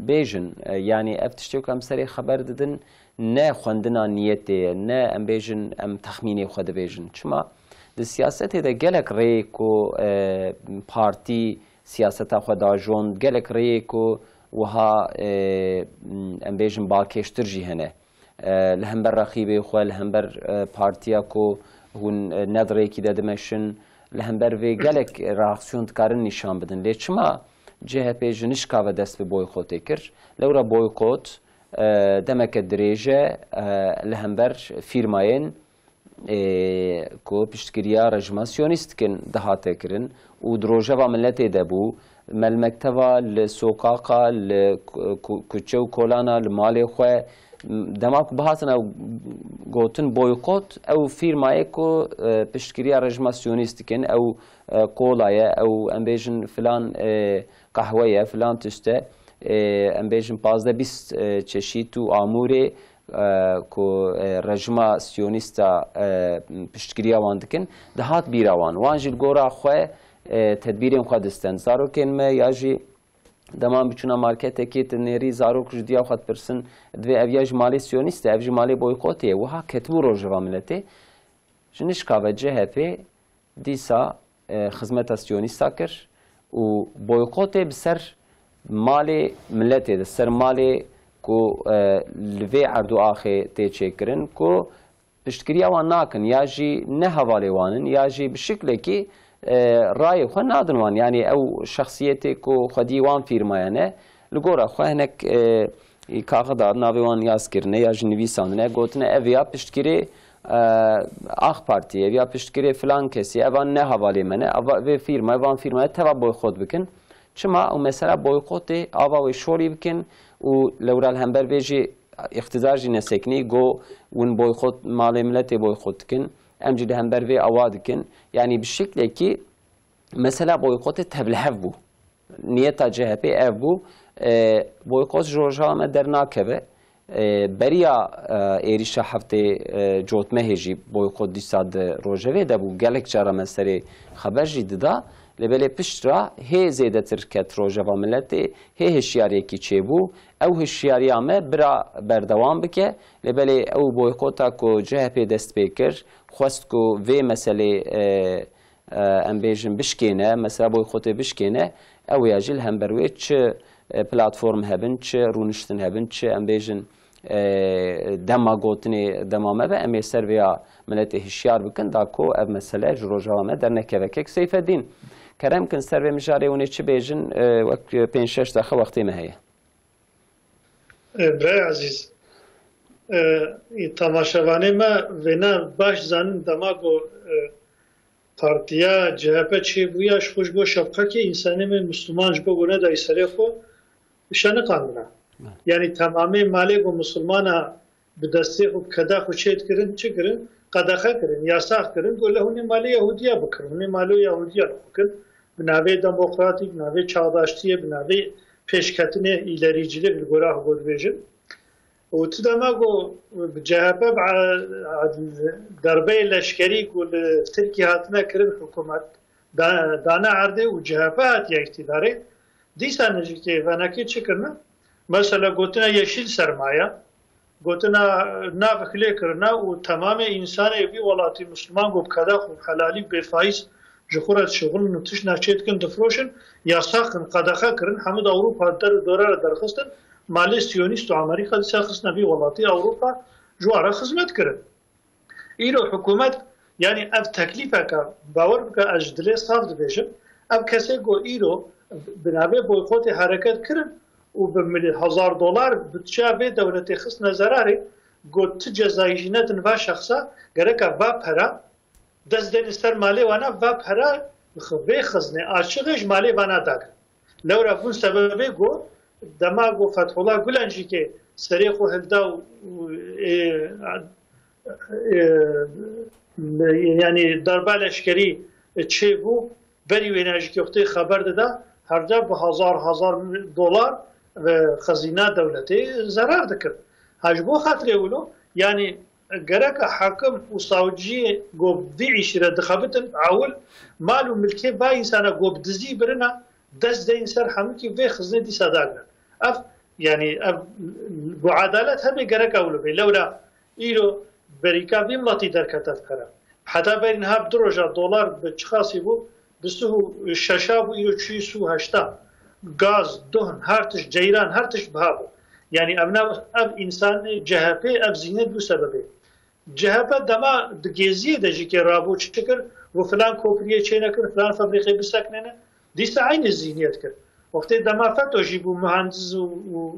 bêjin. E, yanî ev tiştê ku em serê xeber didin, ne xwendina niyetê ye, ne em bêjin, em texmînê xwe dibêjin. Çima? Di siyasetê de gelek rêyê ku, e, partî siyaseta xwe dajond, gelek rêyê ku wiha, e, em bêjin balkêştir jî hene. E, li hember reqîbê xwe, li hember, e, partiya ku hûn, e, ne di rêkî de dimeşin, li hember vê gelek reaksiyon dikarin nîşan bidin. Lê çima C H P ji nişka ve dest bi boykotê kir? Lewra boykot, e, demeke dirêj e, e, li hember fîrmayên, e, ku piştgiriya rejima siyonîst dikin dihate kirin û di rojeva miletê de bû. Melmekteva, li sokaqa, li ku-, ku-, kuçe û kolana, li malê xwe, m-, dema ku bihatine gotin boykot, ew fîrmayê ku, e, piştgiriya rejima siyonîst dikin, ew, e, kola ye, ew em bêjin filan, e, qehwe ye, filan tişt e, e, em bêjin pazdeh bîst, e, çeşît û amûrê, e, ku, e, rejima siyonîsta, e, piştgiriya wan dikin, dihat bîra wan. Wan jî li gora xwe, e, tedbîrên xwe distend. Zarokên me ya jî dema em biçûna marketekê, tu nêrî zarok ji diya xwe dipirsin, divê ev ya ji malê siyonîst e, ev ji malê boykotê ye. Wiha ketibû rojeva miletê. Ji nişka ve C H P dîsa, e, xizmeta siyonîsta kir û boykotê bi ser malê miletê de, ser malê ku, e, li vê erd û axê tê çêkirin, ku piştgiriya wan nakin, ya jî ne hevalê wan in, ya jî bi şiklekî, e, rayê xwe nadin wan. Yanî ew şexsiyetê ku xwedî wan fîrmaya ne, li gora xwe hinek, e, kaxida navê wan yaz kirine ya jî nivîsandine, gotine ev ya piştgirê, e, Ak Partî, ev ya piştgirê filan kesî, evan ne hevalê me ne, eva, vê fîrma, van fîrmayê teva boykot bikin. Çima? Ew mesela boykotê ava wê şorî bikin û lewra li hember vê jî îqtidar jî nesekinî, got, win boykot, malê miletê boykot dikin, em jî li hember vê awa dikin. Yanî bi şiklekî mesela boykotê tevlihev bû. Niyeta C H P ev bû. E, boykot ji rojava me dernakeve. E, beriya, e, êrîşa heftê, e, cotmehê jî boykot dîsa di rojevê de bû. Gelek cara me serê xeber jî dida. Lê belê pişt ra hê zêdetir ket rojeva miletê, hê hişyariyekî çêbû. Ew hişyariya me bira berdewam bike. Lê belê ew boykota ku C H P dest pê kir, xwest ku vê meselê, e, e, em bêjin bişkêne, mesela boykotê bişkêne, ew ya jî li hember wê çi, e, platform hebin, çi rûniştin hebin, çi em bêjin, e, dema gotinê dema me be, em ê ser vêya miletê hişyar bikin, da ku ev mesele ji rojeva me dernekeve. Kek Seyfeddîn, kerem kin ser vê mijarê hûn ê çi bêjin, e, wek pênc şeş deqe wextê me heye. E, Birayê ezîz, e, temaşevanê me vêne baş zanin dema ku, e, partiya C H P çêbûya ji xwe ji bo şefqekê însanê me Misliman ji bo ku nedayî serê xwe şeniqandina. Evet. Yanî temamê malê ku Mislimana bi destê xwe, bi keda xwe çê dikirin, çi kirin? Qedexe kirin, yasax kirin, got, "Le hûn ê malê Yahûdiya bikirin, hûn ê malê Yahûdiya bikin, bi navê demokratîk, bi navê çağdaştiyê, bi navê pêşketinê, îlerîcilê, bi gora xwe got dibêjin." Û tu dema ku bi C H P bi, derbeyê leşkerî ku li Tirkiyê hatine kirin hikûmet, da-, dane erdê û C H P hatiye îktîdarê, dîsa nêzîkê venekê çi kirine? Mesela gotine yeşîl sermaye, gotina navik lê kirine û temamê însanê vî welatî Misliman ku bi keda xwe bi helalî bê faîz ji xwe re dişixulin û tişt naçê dikin, difroşin, yasax kirin, qedexe kirin, hemû di Ewropa der û dore re derxistin, malê Siyonîst û Amerîka dîsa xistine vî welatî, Ewropa ji wan re xizmet kirin. Îro hikûmet, yanî ev teklîfeke, bawer bike, ez ji dilê saf dibêjim, ev kesê ku îro bi navê boykotê hereket kirin û bi mil-, hezar dolar budçeya vê dewletê xistine zerarê, got, "Tu cezayî jî nedin va şexsa, gereka va pera dest dêne ser malê wana, va pera vê xiznê açiqê ji malê vana dagin." Lewra vûn sebebê ku dema ku Fethullah Gulen jî ke serê xwe hilda û, û, ê, ê, yanî darba leşkerî çêbû, berî wêne jî ke wextê xeber dida, her ca bi hezar hezar dolar ve xezîna dewletê zerar dikir. Ha ji bo xatirê wilo, yanî gereka hakim û savciyê ku vî îşî re dixebitin, ewil mal û milkê va însana ku bi dizî birina, dest deyên ser hemikî vê xiznê dîsa dagre. Ev, yanî ev, ku edalet hebe gereka wilo bê. Lewra îro berîka vî miletî derkete pere. Heta berî niha bi du roja dolar bi çiqasî bû, bi sih û şeşa bû, îro çûyî sih û heşta. Gaz, duhn, her tişt, ceyran, her tişt biha bû. Yanî ev nav, ev însanê C H P ev zînet bû sebebê. C H P dema di Gêziyê de jî ke rabû çi kir, û filan kopriyê çênekir, filan fabrîqê biseknêne, dîsa eynî zîhniyet kir. Wextê dema feto jî bû, muhandis û, û,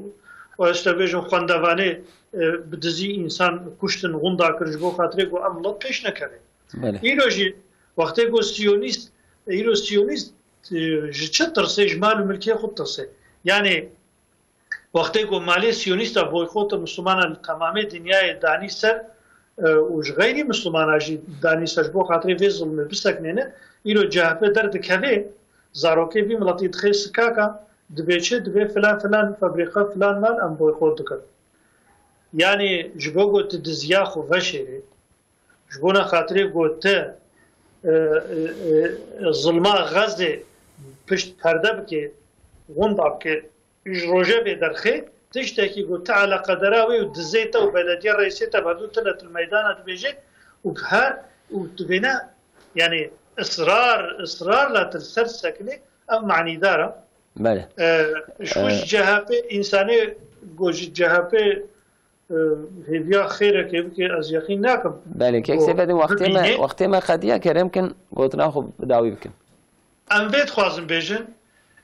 û ez te bêjim xwendevanê, e, bi dizî însan kuştin, winda kir ji bo xatirê ku em milet pêş nekeve. Belê. Îro jî wextê ku siyonîst, îro siyonîst, e, ji çi tirsê? Ji mal û milkê xwe tirsê. Yanî wextê ku malê siyonîsta boykota Mislimana li temamê dinyayê danî ser, e, û ji xeyrî Mislimana jî danî ser ji bo xatirê vê zilmê biseknêne, îro C H P derdikeve, zarokê vî miletî dixê sikaka, dibê çi, dibê filan filan fabrîka, filan mal em boykot dikin. Yanî ji bo ku tu diziya xwe veşêrî, ji bona xatirê ku te, e, e, e, zilma Xezê pişt perde bike, winda bike, ji rojevê derxê, tiştekî ku ti eleqedera wê û dizê te û belediye reîsê te bi hevdû tune til meydana dibêje û bi her û tu vêne, yanî israr, israrla til ser sekinê, ev manîdar e. Belê. E, ji xwe ji E, C H P, însanê ku ji C H P, e, hêviya xêrekê bike, ez yeqîn nakim. Belê, kek Seyfedîn, wextê me, bibîne. Wextê me qediya, kerem kin, gotina xwe bi dawî bikin. Em vê dixwazin bêjin,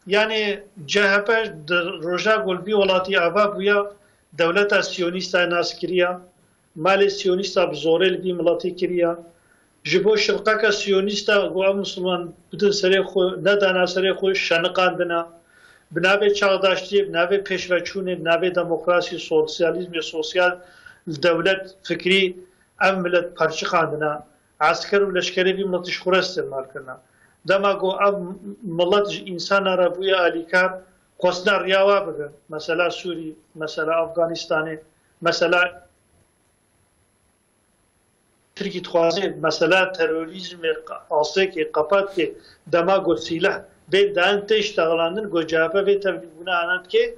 yanî C H P di roja ku li vî welatî ava bûya, dewleta siyonîsta nas kiriya, malê siyonîsta bi zorê li vî miletî kiriya, ji bo şifqeke siyonîsta ku ev Misliman bidin serê xwe, nedana serê xwe, şeniqandina. Bi navê çağdaştiyê, bi navê pêşveçûnê, bi navê demokrasî, sosyalîzmê, sosyal dewlet, fikrî ev milet perçiqandina. Esker û leşkerê vî miletî ji xwe re îstîmal kirine. Dema ku ev milet ji însana re bûye alîkar, xwestina riya wa bibe. Mesela Sûrî, mesela Afganistanê, Mesela Tirkî dixwaze mesela terorîzmê, asekê, qepatê dema ku sîleh bê dan tê ştexlandin, ku C H P vê tevlîbûna ana dike,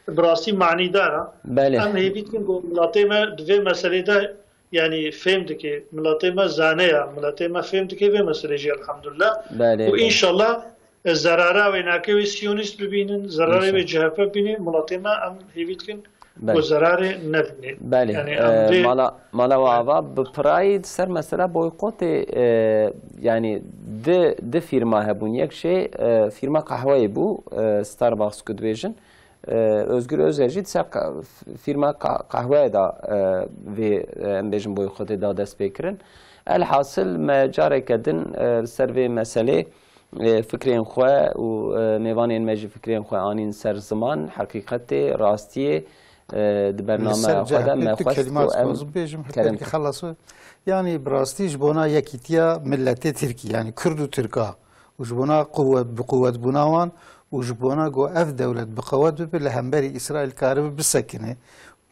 bi rastî manîdar e. Belê. Em hêvî dikin ku miletê me di vê meselê de, yanî fêm dike, miletê me zane ya, miletê me fêm dike vê meselê jî elhamdulillah. Belê, Û belê. înşallah e, zerara wê nake wê siyonîst bibînin, zerarê wê İnşallah. C H P bibînin, miletê me em hêvî dikin Belê. ku zerarê nebîne. Belê. Yani E, em vê mala, mala we ava bi pirayî di ser mesela boykotê, e, yani di, di firma hebûn. Yek şey, e, firma qehweyê bû, e, Starbucks ku dibêjin. E, Özgür Özel jî di ser qa-, firma qa-, qehweyê de, e, vê, e, em bêjin boykotê da dest pê kirin. Elhasil me careke din, e, li ser vê meselê e, fikrên xwe û, e, mêvanên me jî fikrên xwe anîn ser ziman, heqîqetê, rastiyê, e, di Li bernameya ser xwe de me C H P tu xwest kelimat ku em dixwazim bêjim, kerem hikayekî xelas e. Yani bi rastî ji bona yekîtiya milletê Tirkî, yani Kurd û Tirka û ji bona quwet, bi quwetbûna wan û ji bona ku ev dewlet bi qewet bibe li hemberî Îsraîl karibe bisekine.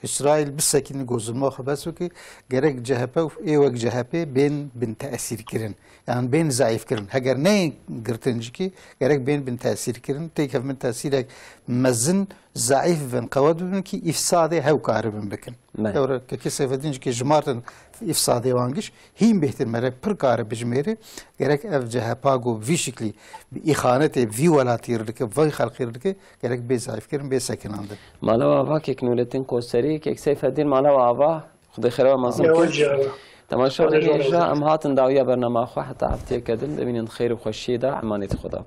Îsraîl bisekînin ku zilma xwe bes bike, gerek C H P û ê wek C H P bên bin tesîrkirin. Yan bên zeîfkirin. Heger neyên girtin jî kî gerek bên bin tesîrkirin. Têkevin tesîrek mezin zeîf bibin, qewet bibin kî îfsadê hew karibin bikin. Me. Ewre Kekê Seyfeddîn jî kî jimartin îfsadê wan giş, hîn bêhtir mere pir kare bijimêre, gerek ev C H P ku vî şiklî bi îxanetê vî welatî re dike, vî xelkê re dike, gerek bê zeîfkirin, bê sekinandin. Mala we ava kek Nûrettin Koserî, kek Seyfeddîn, mala we ava, Xwedê xêra we mezin Yawa kir. Cî ava. Temaşevanên Xwedê hêja, em hatin dawiya bernama xwe, heta hefteyeke din, bimînin di xêr û xweşiyê de, emanetî Xweda.